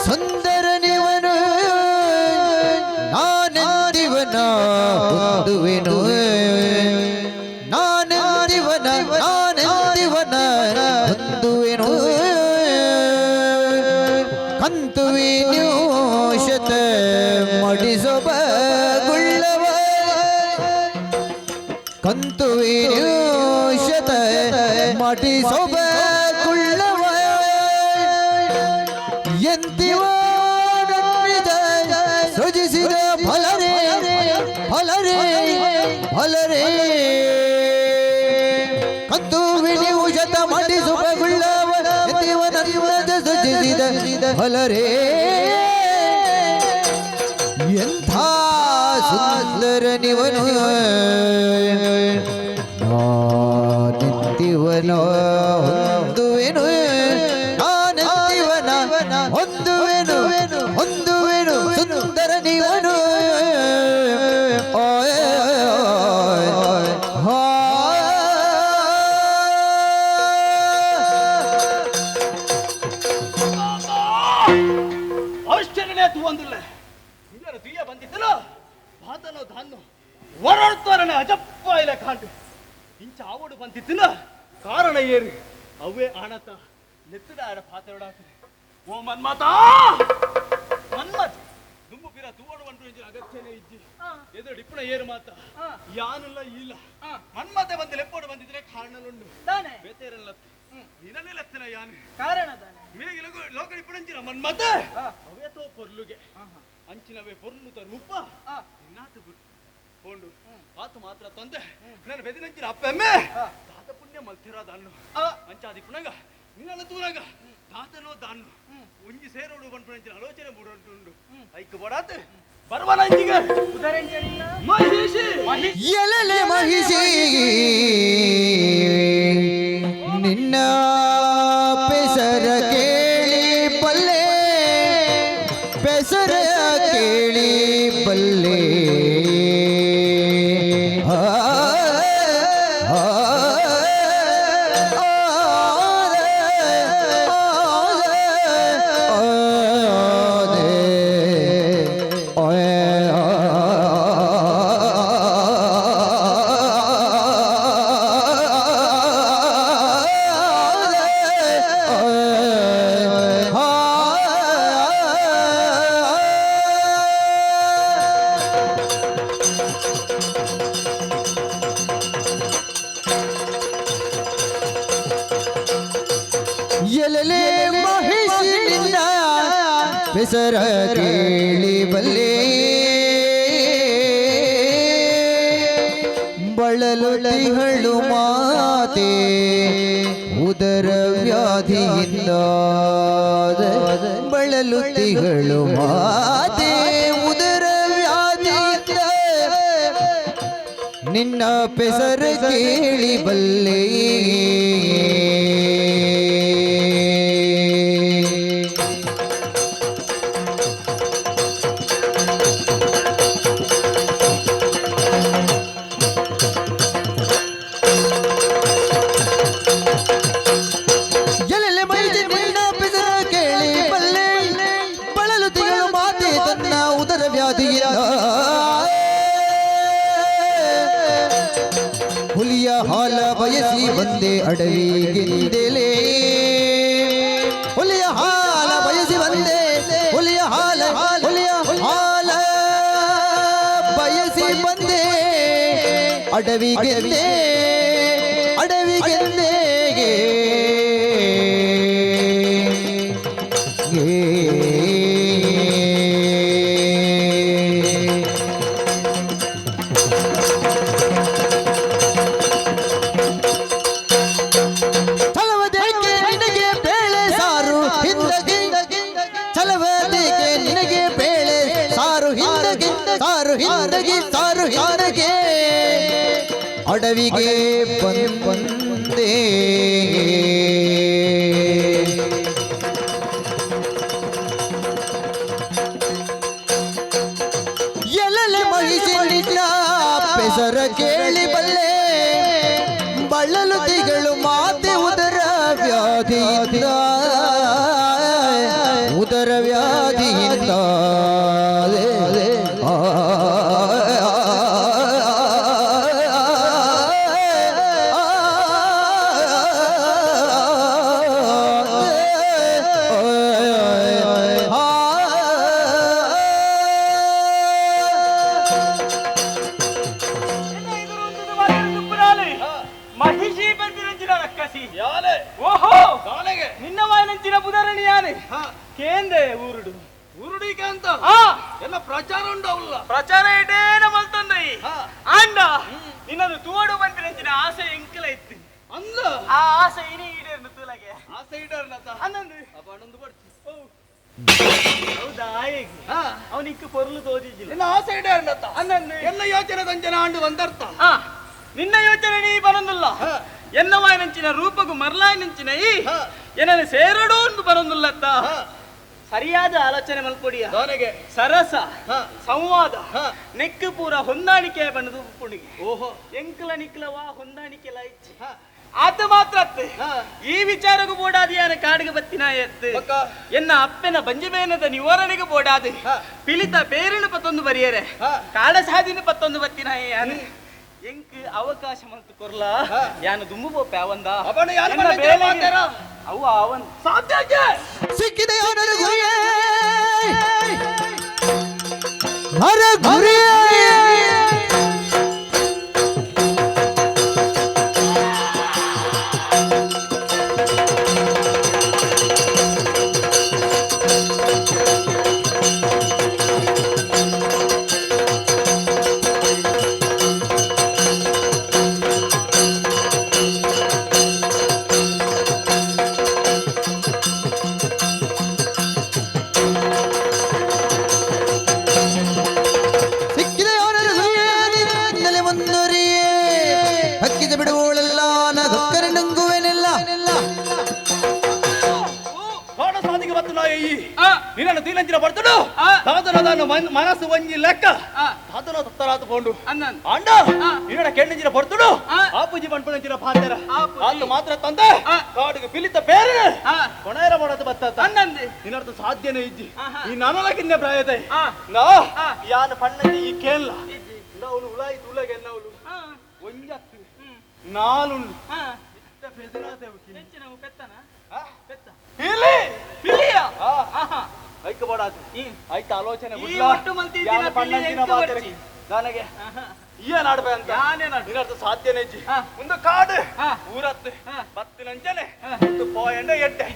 ಸುಂದರನಿವನು ನಾನೆಂದಿವನ ಹೊಂದುವೆನು ನಾನೆಂದಿವನ ನಾನೆಂದಿವನ ಹೊಂದುವೆನು ಕಂತುವಿನ್ಯೂ ಶತ ಮಡಿಸೊಬ ಗುಳ್ಳವ ಕಂತುವಿನ್ಯೂ ಶತ ಮಡಿಸೊಬ ಗುಳ್ಳವ ಎಂತಿವ ಸೃಜಿಸಿದ ಫಲರೇ ಫಲರೇ ಫಲರೇ ಕಂತುವಿನ್ಯೂ ಶತ ಮಡಿಸೊಬ ಗುಳ್ಳವ ಎಂತಿವ ನನ್ನದ ಸೃಜಿಸಿದ ಫಲರೇ ಎಂಥ ಸುಂದರನಿವನು ನಾನೆಂದಿವನ ಹೊಂದುವೆನು ನಾನೆಂದಿವನ ಹೊಂದುವೆನು ಹೊಂದುವೆನು ಸುಂದರನಿವನು ಓಯ್ ಹಾ. ಆಶ್ಚರ್ಯನೇ ತುವಂದುಲ್ಲ ಇಂದರ ತುಯ್ಯ ಬಂದಿದ್ದಲ್ಲ ಭಾತನೋ ಧಾನ್ನು ವರಡ್ತಾರನೆ ಅಜಪ್ಪ ಇಲ್ಲ ಕಾಂಡು ಇಂಚ ಆವಡು ಬಂದಿತ್ತಿನ ಕಾರಣ ಏರು ಅವೇ ಆಣತ ನೆತ್ತದ ಆಡ ಪಾತೆರಡಾತನೆ ಓ ಮನ್ಮಾತ ಮನ್ಮತ್ ದುಂಬು ಬಿರ ತೂವಡು ಬಂಟು ಇಂಚಿನ ಅಗತ್ಯನೇ ಇಜ್ಜಿ ಎದುರು ಡಿಪ್ಪಣ ಏರು ಮಾತ ಯಾನುಲ್ಲ ಇಲ್ಲ ಮನ್ಮತೆ ಬಂದು ಲೆಪ್ಪೋಡು ಬಂದಿದ್ರೆ ಕಾರಣಲುಂಡು ತಾನೆ ಬೇತೇರಲ್ಲ ನಿನನೆ ಲತ್ತಿನ ಯಾನು ಕಾರಣ ತಾನೆ ಮೇಗೆ ಲೋಕ ಡಿಪ್ಪಣಂಚಿನ ಮನ್ಮತೆ ಅವೇ ತೋ ಪೊರ್ಲುಗೆ ಅಂಚಿನವೇ ಪೊರ್ಲು ತ ರೂಪ ನಿನ್ನಾತು ಬಿಟ್ಟು ಪೋಂಡು ಆತು ಮಾತ್ರ ತಂದೆ ನಾನು ಬೆದಿನಂಚಿನ ಅಪ್ಪೆಮ್ಮೆ ತಾತ ಪುಣ್ಯ ಮಲ್ತಿರೋದ ಅನ್ನು ಅಂಚಾದಿ ಪುಣಗ ನಿನ್ನ ತೂರಾಗ ತಾತನೋ ದಾನ್ನು ಒಂಜಿ ಸೇರೋಡು ಪನ್ಪುನಂಚಿನ ಆಲೋಚನೆ ಮೂಡುಂಟು ಐಕ್ ಬಡಾತ್ ಬರ್ವನಂಚಿಗ ಮಹಿಷಿ. ಎಲಲೆ ಮಹಿಷಿ ನಿನ್ನ ಪೆಸರ ಕೇಳಿ ಬಲ್ಲೆ, ಪೆಸರ ಕೇಳಿ ಬಲ್ಲೆ. ಆ, ಆ, ಆ, ಎಲಲೆ ಮಹಿಷಿ ನಿನ್ನ ಪೆಸರ ಕೇಳಿ ಬಲ್ಲೆ, ಬಳಲು ತಿಹಳು ಮಾತೆ ಉದರ ವ್ಯಾಧಿಯಿಂದ, ಬಳಲು ತಿಹಳು ಮಾತೆ ಉದರ ವ್ಯಾಧಿಯಿಂದ ನಿನ್ನ ಪೆಸರ ಕೇಳಿ ಬಲ್ಲೆ. ಎಲ್ಲೆಲ್ಲೆ ಮೈಜಿ ನಿನ್ನ ಪೆಸರ ಕೇಳಿ ಬಲ್ಲೆ, ಬಳಲು ತಿಗಳು ಮಾತೆ ತನ್ನ ಉದರ ವ್ಯಾಧಿಯಿಂದ, ಹುಲಿಯ ಹಾಲ ಬಯಸಿ ಬಂದೆ ಅಡವಿಗಿಂದಲೇ, ಹುಲಿಯ ಹಾಲ ಬಯಸಿ ಬಂದೆ, ಹುಲಿಯ ಹಾಲ, ಹುಲಿಯ ಹಾಲ ಬಯಸಿ ಬಂದೆ ಅಡವಿಗೆಂದೆ, ಅಡವಿಗೆಂದೆ. ಛಲವದೇಕೆ ನಿನಗೆ ಬೇಳೆ ಸಾರು ಹಿಂದಗಿ, ಛಲವದೇಕೆ ನಿನಗೆ ಬೇಳೆ ಸಾರು ಹಿಂದಗಿ, ಸಾರು ಹಿಂದಗಿ, ಸಾರು ಹಿಂದಗೆ ಅಡವಿಗೆ ಬಂದೆ. ಎಲ್ಲಲೆ ಮಹಿಷಿ ನಿನ್ನ ಪೆಸರ ಕೇಳಿ ಬಲ್ಲೆ, ಬಳಲು ತಿಗಳು ಮಾತೆ ಉದರ ವ್ಯಾಧಿಯಿಂದ, ಉದರ ವ್ಯಾಧಿಯಿಂದ. ಆ, ಎನ್ನ ಎದುರು ಉಂಟುದು ಮಾತ್ರ ತುಪ್ಪುನಾಲೆ. ಮಹಿಷಿ ಪನ್ಪಿನಂಚಿನ ರಕ್ಕಸಿ. ಓಹೋ, ನಿನ್ನ ವಾಯಿನಂಚಿನ ಪುದರಣಿ ಯಾನೆ ಕೇಂದೆ ಊರುಡು ಊರುಡಿಗೆ ಅಂತ ಆ ಎಲ್ಲ ಪ್ರಚಾರ ಉಂಟು ಅವಲ್ಲ. ಪ್ರಚಾರ ಇಡೇನ ಮಲ್ತೊಂದೈ ಆಂಡ ನಿನ್ನದು ತೂವಡು ಪನ್ಪಿನಂಚಿನ ಆಸೆ ಎಂಕಲ ಇತ್ತು. ಅಂದ ಆ ಆಸೆ ಇನಿ ಈಡೇರ್ನು ತೂಲಗೆ. ಆಸೆ ಇಡರ್ನತ ಅನ್ನಂದು ಅಪ್ಪ ಹನ್ನೊಂದು ಪಡ್ಚಿ. ಹೌದಾ? ಅವನಿಕ್ ಪೊರ್ಲು ತೋಜಿಜಿಲ್ಲ. ನಿನ್ನ ಆಸೆ ಇಡರ್ನತ ಅನ್ನಂದು ಎಲ್ಲ ಯೋಚನೆ ತಂಜನ ಆಂಡು ಒಂದರ್ಥ. ಆ ನಿನ್ನ ಯೋಚನೆ ನೀ ಬರೊಂದುಲ್ಲ, ಎನ್ನವಾಯಿನಂಚಿನ ರೂಪಗು ಮರ್ಲಾಯಿನಂಚಿನ ಈ ಏನನ್ನು ಸೇರಡು ಒಂದು ಬರೊಂದುಲ್ಲತ್ತ. ಸರಿಯಾದ ಆಲೋಚನೆ ಮಲ್ಪೊಡಿಯ ದಾನೆಗೆ ಸರಸ ಸಂವಾದ ನೆಕ್ಕು ಪೂರ ಹೊಂದಾಣಿಕೆ ಬಣ್ಣದ ಉಪ್ಪುಣಿಗೆ. ಓಹೋ, ಎಂಕಲ ನಿಕ್ಲವಾ ಹೊಂದಾಣಿಕೆ ಇಚ್ಚಿ ಆತ ಮಾತ್ರ ಅತ್ತೆ. ಈ ವಿಚಾರಗೂ ಬೋಡಾದಿಯಾನ ಕಾಡಿಗೆ ಬತ್ತಿನ ಎತ್ತು ಬಕ್ಕ. ಎನ್ನ ಅಪ್ಪನ ಬಂಜಿಬೇನದ ನಿವಾರಣೆಗೆ ಬೋಡಾದು ಪಿಲಿತ ಪೇರಿನ ಪತ್ತೊಂದು ಬರಿಯರೆ ಕಾಡ ಸಾದಿನ ಪತ್ತೊಂದು ಬತ್ತಿನ ಯಾನು ಎಂಕ್ ಅವಕಾಶ ಮಂತು ಕೊರ್ಲ ಯಾನು ದುಂಬು ಪೋಪೆ ಅವಂದ ಅವನು ಯಾರು ಎನ್ನ ಮನೆಗೆ ಬೇಲೆಗೆ- ಮಾತಾರ? ಅವ್ವ ಅವನ್ ಸಾಧ್ಯ ಸಿಕ್ಕಿದೆ ನರ ಗುರಿಯೇ, ನರ ಗುರಿಯೇ. ಕೆಣ್ಣಂಚಿನ ಬರ್ತಡು ತಾತನ ಮನಸ್ಸು ಒಂಜಿ ಲೆಕ್ಕ ತಾತನ ತತ್ತರಾತ ಪೋಂಡು ಅಂಡ ಇನ್ನಡ ಕೆಣ್ಣಂಚಿನ ಬರ್ತಡು ಆಪುಜಿ ಪನ್ಪನಂಚಿನ ಪಾತೆರ ಆತ ಮಾತ್ರ ತಂದೆ ಕಾಡಿಗೆ ಪಿಲಿತ ಬೇರೆ ಕೊಣೇರ ಮಾಡೋದು ಬತ್ತ ನಿನ್ನರ್ಥ ಸಾಧ್ಯನೇ ಇಜ್ಜಿ ಈ ನಾನಲಕಿನ್ನ ಪ್ರಾಯತೆ ನಾ ಯಾನ ಪಣ್ಣಂಜಿ ಈ ಕೇಳಲ್ಲ ಅವಳು ಉಲಾಯಿ ತುಲಗೆ ಎನ್ನವಳು ಒಂಜತ್ತು ನಾಲುಂಡು ಆಲೋಚನೆ ನನಗೆ ನಾಡ್ಬೆ ಅಂತ ನಿನ್ನರ್ಥ ಸಾಧ್ಯನೇ ಇಜ್ಜಿ ಒಂದು ಕಾಡು ಊರತ್ತು ಬತ್ತಿನಂಚನೆ ಪೋಯಂಡ ಎಟ್ಟೆ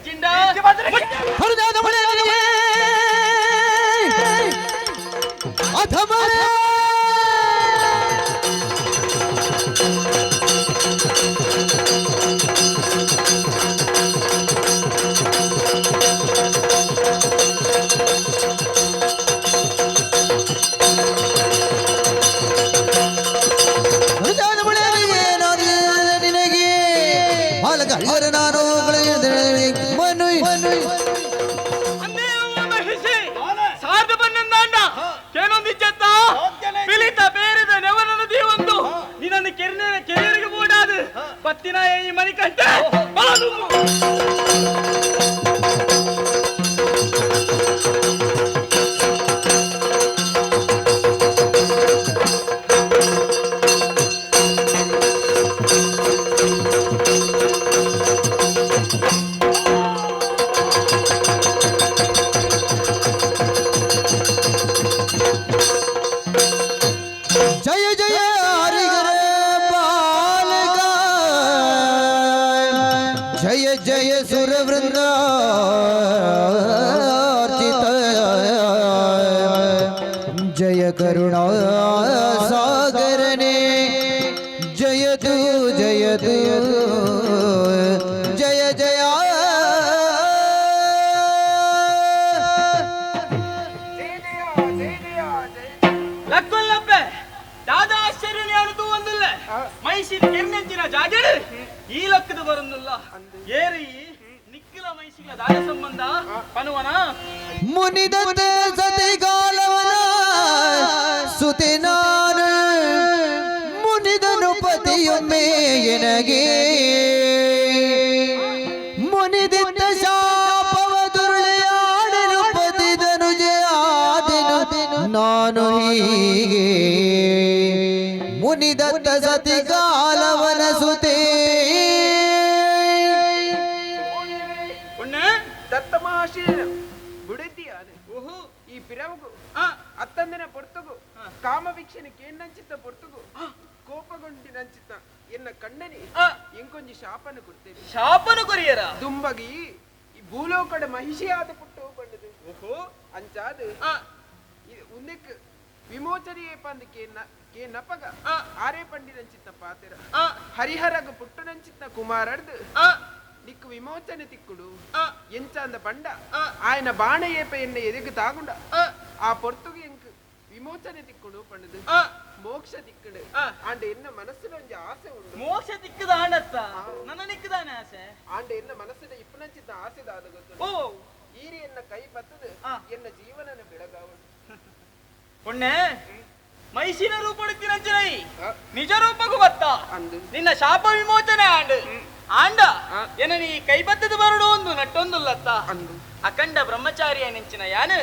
ಅಖಂಡ ಬ್ರಹ್ಮಚಾರಿಯ ನೆಂಚಿನ ಯಾನು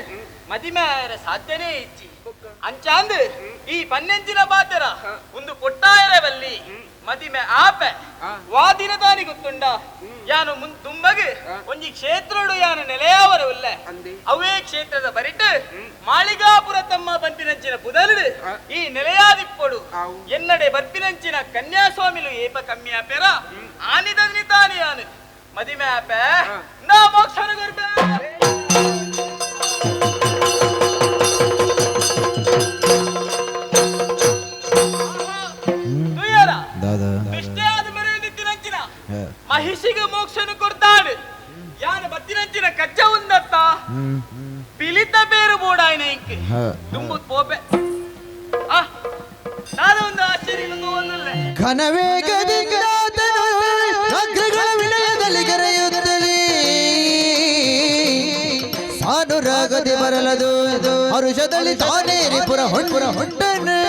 ಮದಿಮೆಯರ ಸಾಧ್ಯನೇ ಇಚ್ಚಿ ಅಂಚಾಂದು ಈ ಪನ್ನೆಂಚಿನ ಬಾತರ ಒಂದು ಪೊಟ್ಟಾಯರವಲ್ಲಿ ಮದಿಮೆ ಆಪೆ ವಾದಿನ ತಾನಿ ಗೊತ್ತುಂಡ ಯಾನು ದುಂಬಗು ಒಂಜಿ ಕ್ಷೇತ್ರಡು ಯಾನು ನೆಲೆಯಾವರ ಉಲ್ಲೆ ಅವೇ ಕ್ಷೇತ್ರದ ಬರಿಟು ಮಾಳಿಗಾಪುರ ತಮ್ಮ ಬಂಪಿನಂಚಿನ ಪುದಲು ಈ ನೆಲೆಯಾದಿಪ್ಪೊಡು ಎನ್ನಡೆ ಬರ್ಪಿನಂಚಿನ ಕನ್ಯಾಸ್ವಾಮಿಲು ಏಪ ಕಮ್ಮಿ ಆಪೆರ ಆನಿದಲ್ಲಿ ತಾನಿ ಯಾನು ಮದಿಮೆ ಆಪೆ ನಾ ಮೋಕ್ಷನ ಗುರ್ಬೆ ಮಹಿಷಿಗೆ ಮೋಕ್ಷನು ಕೊಡ್ತಾಡು ಯಾನ ಬತ್ತಿನಂಚಿನ ಕಚ್ಚ ಉಂದತ್ತ ಪಿಲಿತ ಬೇರು ಬೋಡಾಯ್ನ ಇಂಕ್ ತುಂಬು ಪೋಪೆ ಆ ನಾನು ಒಂದು ಆಶ್ಚರ್ಯ ಒಂದಲ್ಲ ಘನವೇಗದಿಂದಾತನು ಅಗ್ರಗಳ ವಿನಯದಲ್ಲಿ ಕರೆಯುತ್ತಲೇ ಸಾನುರಾಗದೆ ಬರಲು ಪಡೆದು ಹರುಷದಲ್ಲಿ ತಾನೇ ರಿಪುರ ಹೊಂಪುರ ಹೊಂಟನೆ.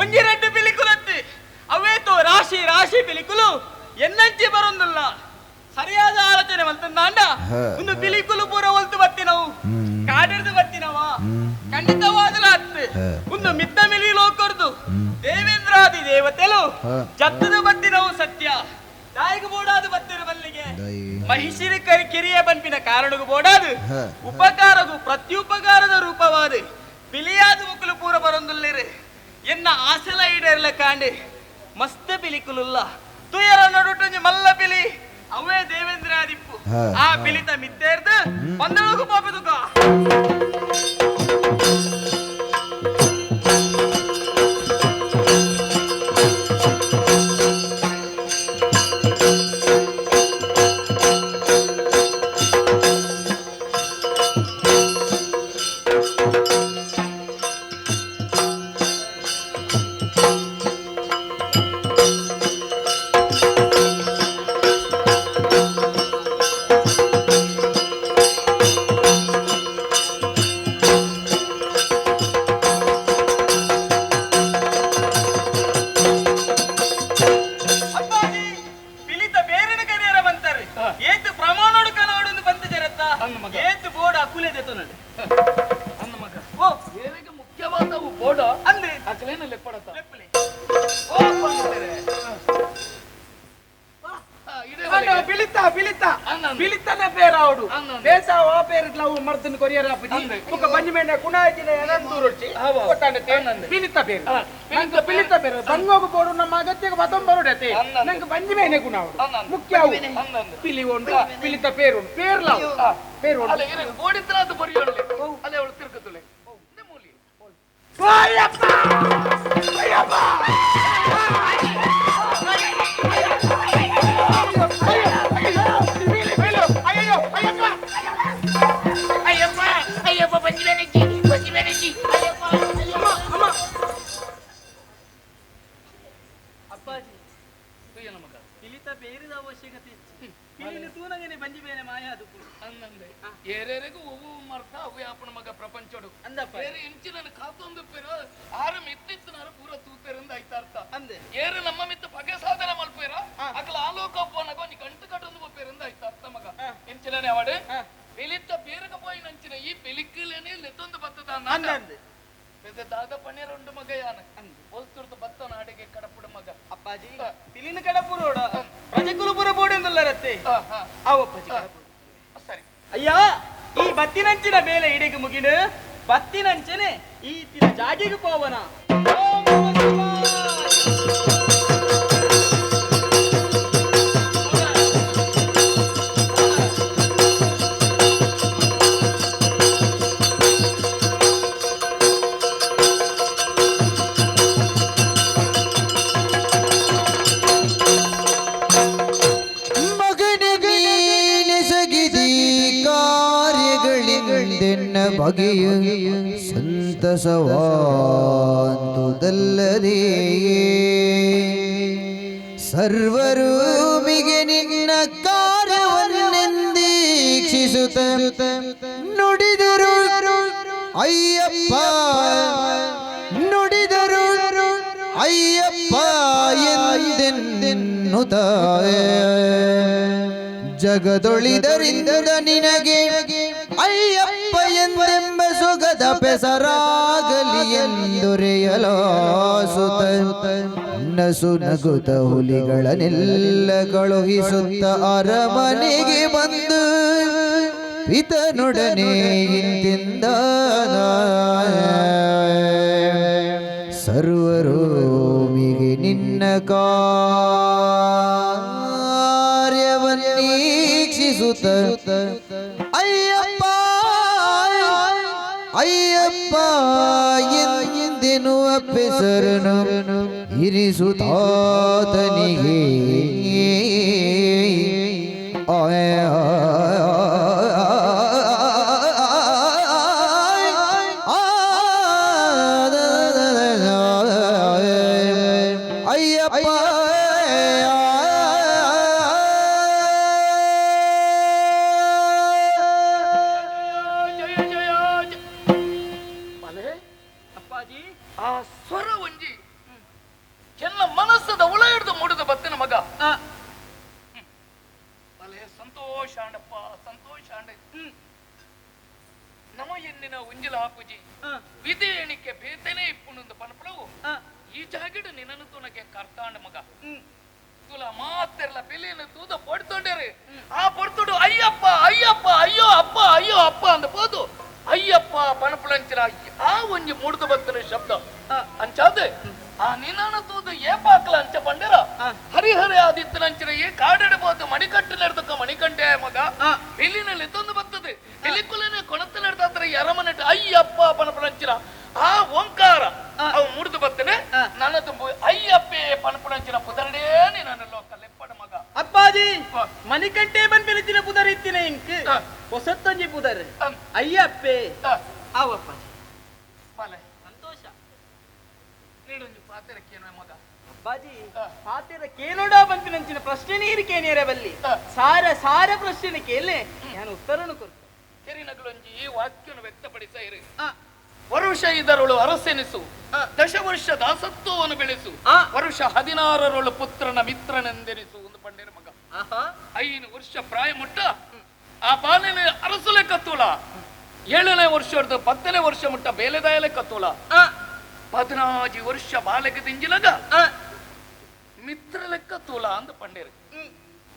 ಒಂಜಿ ರೆಡ್ಡು ಪಿಲಿಕುಲತ್ತಿ ಅವೇತೋ ರಾಶಿ ರಾಶಿ ಪಿಲಿಕುಲು ಎನ್ನಂಚಿ ಬರೊಂದುಲ್ಲ. ಸರಿಯಾದ ಆಲೋಚನೆ ಮಲ್ತಂದಾಂಡ ಒಂದು ಪಿಲಿಕುಲು ಪೂರ ಒಲ್ತು ಬತ್ತಿನವು ಕಾಡಿರ್ದು ಬತ್ತಿನವ ಖಂಡಿತವಾದಲ ಅತ್ತು ಒಂದು ಮಿತ್ತ ಮಿಲಿ ಲೋಕರ್ದು ದೇವೇಂದ್ರಾದಿ ದೇವತೆಲು ಜತ್ತದ ಬತ್ತಿನವು ಸತ್ಯ. ದಾಯಿಗೆ ಬೋಡಾದು ಬತ್ತಿರ ಬಲ್ಲಿಗೆ ಮಹಿಷಿರಿ ಕರಿ ಕಿರಿಯ ಬನ್ಪಿನ ಕಾರಣಗೂ ಬೋಡಾದು ಉಪಕಾರಗೂ ಪ್ರತ್ಯುಪಕಾರದ ರೂಪವಾದ ಪಿಲಿಯಾದ ಮುಕ್ಕಲು ಪೂರ ಬರೊಂದುಲ್ಲಿರು. ಎನ್ನ ಆಸೆಲ ಈಡೇರ್ಲ ಕಾಂಡಿ ಮಸ್ತ್ ಪಿಲಿಕುಲುಲ್ಲ ತುಯರ ನಡುಟುಂಜಿ ಮಲ್ಲ ಪಿಲಿ ಅವೇ ದೇವೇಂದ್ರಾದಿಪ್ಪು ಆ ಪಿಲಿತ ಮಿತ್ತೇರ್ದು ಪಂದಳಗು ಪಾಪದುಕ. ಮುಖ್ಯ ಪಿಲಿ ಉಂಡು ಪಿಲಿತ ಪೇರುಂಡು ಪೇರ್ಲ ಪೇರು ಬತ್ತಿನಂಚಿನ ಬೇಲೆ ಇಡಿಗೆ ಮುಗಿಡು ಬತ್ತಿನಂಚನೆ ಈ ತಿನ ಜಾಗೆಗೆ ಪೋವನ. ಬಗೆಯ ಸಂತಸವಾಂತುದಲ್ಲದೆ ಸರ್ವರು ಮಿಗೆ ನಿನ್ನ ಕಾರ್ಯವನ್ನೆಂದೀಕ್ಷಿಸುತ್ತ ನುಡಿದರು ಅಯ್ಯಪ್ಪ ನುಡಿದರು ಅಯ್ಯಪ್ಪ ಎಂದೆನ್ನುತ್ತ ಜಗದೊಳಿದರಿಂದ ನಿನಗೆ ಅಯ್ಯಪ್ಪ ಎಂದೆಂಬ ಸುಗದ ಪೆಸರಾಗಲಿ ಎಂದೊರೆಯಲಾಸುತ ನಸು ನಗುತ ಹುಲಿಗಳನ್ನೆಲ್ಲ ಕಳುಹಿಸುತ್ತ ಅರಮನೆಗೆ ಬಂದು ಪಿತನೊಡನೆ ಇಂತಿಂದ ಸರ್ವರು ಮಿಗೆ ನಿನ್ನ ಕಾರ್ಯವನ್ನೀಕ್ಷಿಸುತ್ತ ಅಯ್ಯಪ್ಪ ಅಯ್ಯಪ್ಪ ಎಂದೆನ್ನುವ ಪೆಸರನು ಇರಿಸುತ್ತಾತನಿಗೆ ಅಯ್ಯಪ್ಪ. ಬಾಲೆ ಸಂತೋಷ ಆಂಡಪ್ಪ ಸಂತೋಷ ಆಂಡ ನಮ ಎನ್ನಿನ ಉಂಜಿಲ ಹಾಪುಜಿ ವಿಧಿ ಎಣಿಕೆ ಬೇತನೆ ಇಪ್ಪುಣಂದು ಪನಪುಲವು ಈ ಜಾಗಿಡು ನಿನ್ನನ್ನು ತುನಗೆ ಕರ್ತಾಂಡ ಮಗ ತುಲ ಮಾತೆರ್ಲ ಬಿಲಿನ ತೂದ ಪೊಡ್ತೊಂಡೇರಿ ಆ ಪೊಡ್ತುಡು ಅಯ್ಯಪ್ಪ ಅಯ್ಯಪ್ಪ ಅಯ್ಯೋ ಅಪ್ಪ ಅಯ್ಯೋ ಅಪ್ಪ ಅಂದ போದು ಅಯ್ಯಪ್ಪ ಪನಪುಳಂಚಿನ ಆ ಒಂಜಿ ಮೂಡ್ದು ಬತ್ತನ ಶಬ್ದ ಅಂಚಾದ ಆ ನಿನ್ನನ್ನು ತೂದು ಏಪಾಕ್ಲ ಅಂಚ ಪಂಡರ ಹರಿಹರ ಆದಿತ್ತನಂಚಿನ ಈ ಕಾಡಿಡಬಹುದು ಮಣಿಕಟ್ಟು ನಡೆದಕ್ಕ ಮಣಿಕಂಟೆ ಮಗ ಬಿಲಿನಲ್ಲಿ ತಂದು ಬರ್ತದೆ ಬಿಲಿಕುಲನೆ ಕೊಣத்து ನಡೆದಾತ್ರ ಎರಮನೆಟ್ಟು ಅಯ್ಯಪ್ಪ ಪನಪುಳಂಚಿನ ಆ ಓಂಕಾರ ಅವು ಮುಡಿದು ಬರ್ತೇನೆ ನನ್ನ ತುಂಬು ಅಯ್ಯಪ್ಪೆ ಪನಪುಳಂಚಿನ ಪುದರಡೇ ನನ್ನ ಲೋಕ ಲೆಪ್ಪಡ ಮಗ ಅಪ್ಪಾಜಿ ಮಣಿಕಂಟೆ ಬಂದ್ ಪುದರ್ ಇತ್ತಿನ ಇಂಕ್ ಹೊಸತ್ತೊಂಜಿ ಪುದರ್ ಅಯ್ಯಪ್ಪೆ ಅವಪ್ಪಾಜಿ ಬಾಲೆ ಸಂತೋಷ ನೀಡೊಂಜಿ ಪಾತೆರ ಕೇನುವೆ ಮಗ ಅಪ್ಪಾಜಿ ಪಾತೆರ ಕೇನೋಡ ಬಂತಿನಂಚಿನ ಪ್ರಶ್ನೆ ನೀರು ಕೇನಿಯರ ಬಲ್ಲಿ ಸಾರ ಸಾರ ಪ್ರಶ್ನೆ ಕೇಳೆ ನಾನು ಉತ್ತರನು ಕೊಡ್ತೆ ಕೆರಿನಗಳೊಂಜಿ ಈ ವಾಕ್ಯವನ್ನು ವ್ಯಕ್ತಪಡಿಸ ಇರು ವರುಷ ಇದರೊಳು ಅರಸೆನಿಸು ದಶವರ್ಷ ದಾಸತ್ವವನ್ನು ಬೆಳೆಸು ವರುಷ 16ರೊಳು ಪುತ್ರನ ಮಿತ್ರನೆಂದೆನಿಸು ಒಂದು ಪಂಡಿರ ಮಗ 5 ವರ್ಷ ಪ್ರಾಯ ಮುಟ್ಟ ಆ ಬಾಲನೆ ಅರಸುಲೆ ಕತ್ತೂಲ 7ನೇ ವರ್ಷದ 10ನೇ ವರ್ಷ ಮುಟ್ಟ ಬೇಲೆದಾಯಲೆ ಕತ್ತೂಲ 14 ವರ್ಷ ಬಾಲೆಗೆ ದಿಂಜಿಲಗ ಮಿತ್ರ ಲೆಕ್ಕ ತೂಲ ಅಂದ ಪಂಡೇರು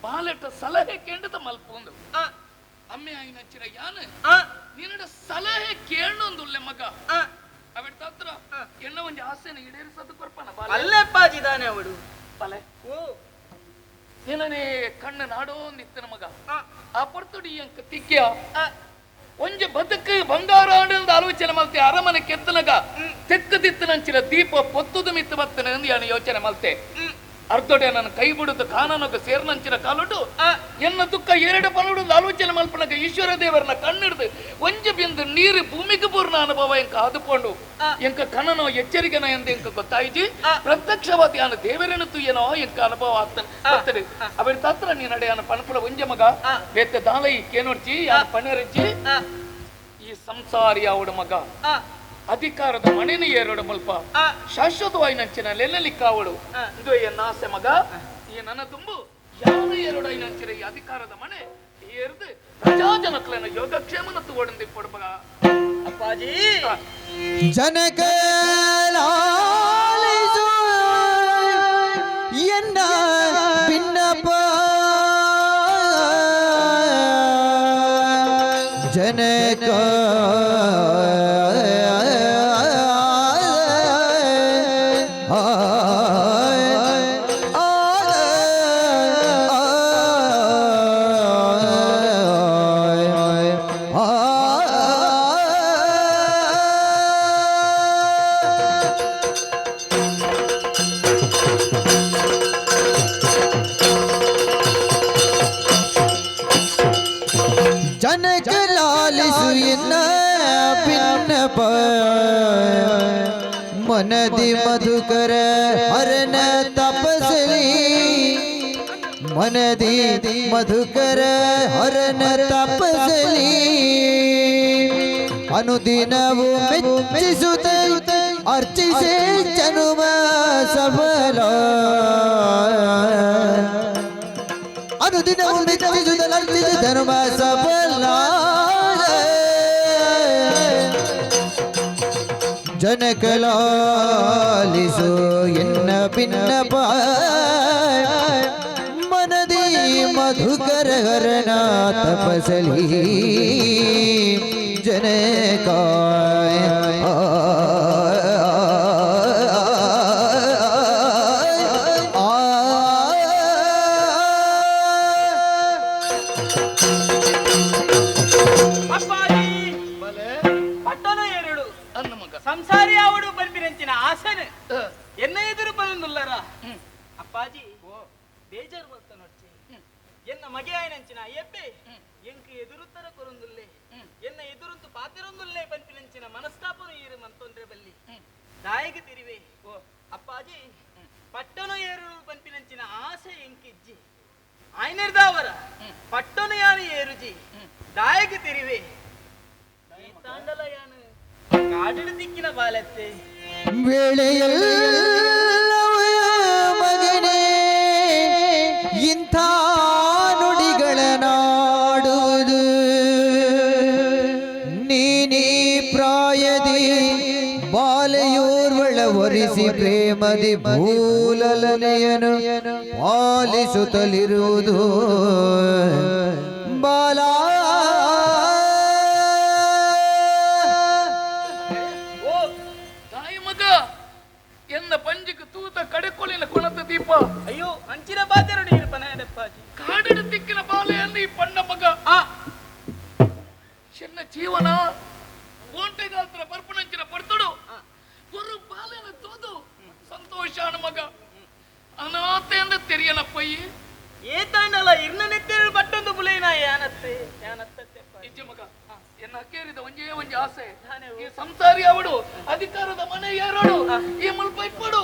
ಬಾಲೆಟ ಸಲಹೆ ಕೇಂಡದ ಮಲ್ಪುಂದು ಅಮ್ಮೆ ಆಯಿನಚ್ಚಿರ ಯಾನ ನಿನ್ನಡ ಸಲಹೆ ಕೇಳೊಂದುಲ್ಲೆ ಮಗ ಅವೆಡ್ತಾತ್ರ ಎಣ್ಣ ಒಂಜಿ ಆಸೆನ ಈಡೇರಿಸೋದು ಕೊರ್ಪನ ಬಾಲೆ ಅಲ್ಲಪ್ಪಾಜಿ ತಾನೆ ಅವಳು ಬಾಲೆ ಓ ನಿನ್ನನೇ ಕಣ್ಣು ನಾಡೋ ನಿತ್ತನ ಮಗ ಆ ಪೊರ್ತುಡಿ ಅಂಕ ತಿಕ್ಕ್ಯ ಒಂಜಿ ಬದುಕು ಬಂಗಾರ ಆಡಂದ ಆಲೋಚನೆ ಮಲ್ತೆ ಅರಮನೆ ಕೆತ್ತನಗ ತೆಕ್ಕದಿತ್ತನಂಚಿನ ದೀಪ ಪೊತ್ತುದು ಮಿತ್ತು ಬತ್ತನೆ ಎಂದು ಯಾನು ಯೋಚನೆ ಮಲ್ತೆ ಅರ್ಧೊಡೆ ನನ್ನ ಕೈ ಬಿಡುದು ಕಾನನಗ ಸೇರ್ನಂಚಿನ ಕಾಲುಡು ಎನ್ನ ದುಃಖ ಎರಡು ಪನುಡು ಆಲೋಚನೆ ಮಲ್ಪನಗ ಈಶ್ವರ ದೇವರನ್ನ ಕಣ್ಣಿಡ್ದು ಒಂಜಿ ಬಿಂದು ನೀರು ಭೂಮಿಗೆ ಪೂರ್ಣ ಅನುಭವ ಎಂಕ ಆದುಕೊಂಡು ಎಂಕ ಕನನೋ ಎಚ್ಚರಿಕೆನ ಎಂದು ಎಂಕ ಗೊತ್ತಾಯಿಜಿ ಪ್ರತ್ಯಕ್ಷವಾದ ಯಾನು ದೇವರನ್ನು ತುಯ್ಯನೋ ಎಂಕ ಅನುಭವ ಆಗ್ತಾನೆ ಅವರ ತತ್ರ ನೀ ನಡೆಯಾನ ಪಣಪುಳ ಒಂಜೆ ಮಗ ಬೇತೆ ದಾಲೈ ಕೇನೋಡ್ಚಿ ಯಾನು ಪಣೆರಚ್ಚಿ ಈ ಸಂಸಾರಿ ಅವಡ ಮಗ ಅಧಿಕಾರದ ಮಣೆನ ಏರೋಡ ಮುಲ್ಪ ಶಾಶ್ವತವಾಗಿ ನಂಚಿನ ಲೆಲ್ಲಲಿಕ್ಕಾವಳು ಇದು ಎನ್ನ ಆಸೆ ಮಗ ಈ ನನ್ನ ತುಂಬು ಯಾರು ಏರೋಡ ನಂಚಿನ ಈ ಅಧಿಕಾರದ ಮಣೆ ಏರ್ದು ಪ್ರಜಾಜನಕ್ಲೆನ ಯೋಗಕ್ಷೇಮನ ತೋಡಂದಿ ಕೊಡ ಮಗ ಅಪ್ಪಾಜಿ ಜನಕ ಲಾಲಿಸು ಎನ್ನ ಭಿನ್ನಪ ಜನಕ ಜನಕ ಲಾಲಿಸು ಎನ್ನ ಭಿನ್ನಪ ಮನದಿ ಮಧುಕರ ಹರನ ತಪಸಲಿ ಮನದಿ ಮಧುಕರ ಹರನ ತಪಸಲಿ ಅನುದಿನವು ಮೆಚ್ಚಿಸುತ್ತ ಅರ್ಚಿಸೆ ಜನುಮ ಸಫಲ ಅನುದಿನವು ಮೆಚ್ಚಿಸುತ್ತ ಅರ್ಚಿಸೆ ಜನುಮ ಸಫಲ ಜನಕಲಾಲಿಸು ಎನ್ನ ಭಿನ್ನಪ ಮನದಿ ಮಧುಕರ ಹರಣ ತಪಸಲಿ ಜನಕ ಅಪ್ಪಾಜಿ ಪಟ್ಟಣ ಎರಡು ಅನ್ನ ಮಗ ಸಂಸಾರಿ ಅವಡು ಬಂಪಿನಂಚಿನ ಆಸನ ಎನ್ನ ಎದುರು ಬಂದುಲ್ಲರ ಅಪ್ಪಾಜಿ ಬೇಜಾರು ಬರ್ತ ನೋಡ್ಚಿ ಎನ್ನ ಮಗೆಯಾಯನಂಚಿನ ಅಯ್ಯಪ್ಪೆ ಎಂಕ್ ಎದುರುತ್ತರ ಕೊರೊಂದುಲ್ಲೆ ಎನ್ನ ಎದುರುಂತು ಪಾತಿರೊಂದುಲ್ಲೆ ಬಂಪಿನಂಚಿನ ಮನಸ್ತಾಪನು ಏರು ಮಂತೊಂದ್ರೆ ಬಲ್ಲಿ ದಾಯಿಗೆ ತಿರಿವೆ ಅಪ್ಪಾಜಿ ಪಟ್ಟಣ ಏರು ಬಂಪಿನಂಚಿನ ಆಸೆ ಎಂಕಿಜ್ಜಿ ಆಯ್ನಿರ್ದಾವರ ಪಟ್ಟಣ ಯಾನು ಏರುಜಿ ದಾಯಿಗೆ ತಿರಿವೆ ಈ ತಾಂಡಲ ಯಾನು ಕಾಡಿಡು ದಿಕ್ಕಿನ ಬಾಲತ್ತೆ ವೇಳೆಯಲ್ಲವ ಮಗನೇ ಇಂಥ ನುಡಿಗಳ ವರಿಸಿ ಪ್ರೇಮದಿ ಭೂಲಲನೆಯನು ಪಾಲಿಸುತ್ತಲಿರುವುದು ಬಾಲ. ಓ ತಾಯಿ ಮಗ ಎನ್ನ ಪಂಜಿಗೆ ತೂತ ಕಡೆಕೊಳಿನ ಕೊಣತ ದೀಪ. ಅಯ್ಯೋ ಅಂಚಿನ ಬಾತೆರಡು ಇರ್ಪನ ಅಪ್ಪಾಜಿ. ಕಾಡಿನ ತಿಕ್ಕಿನ ಬಾಲೆಯನ್ನು ಈ ಪಣ್ಣ ಮಗ ಚಿನ್ನ ಜೀವನ ಓಂಟೆಗಾತ್ರ ಪರ್ಪಣಂಚಿನ ಪರ್ತಡು ಗುರು ಬಾಲೆನ ತೋದು ಸಂತೋಷಾನ ಮಗ ಅನಾಥೆಯಿಂದ ತೆರಿಯನಪ್ಪಯ್ಯ. ಏತಾಂಡಲ ಇರ್ನ ನೆತ್ತೆರಡು ಬಟ್ಟೊಂದು ಬುಲೇನ ಯಾನತ್ತೆ ಯಾನತ್ತೆ ನಿಜ ಮಗ ಎನ್ನ ಅಕ್ಕೇರಿದ ಒಂಜೇ ಒಂಜಿ ಆಸೆ ಈ ಸಂಸಾರಿ ಅವಡು ಅಧಿಕಾರದ ಮನೆ ಯಾರೋಡು ಈ ಮುಲ್ಪ ಇಪ್ಪಡು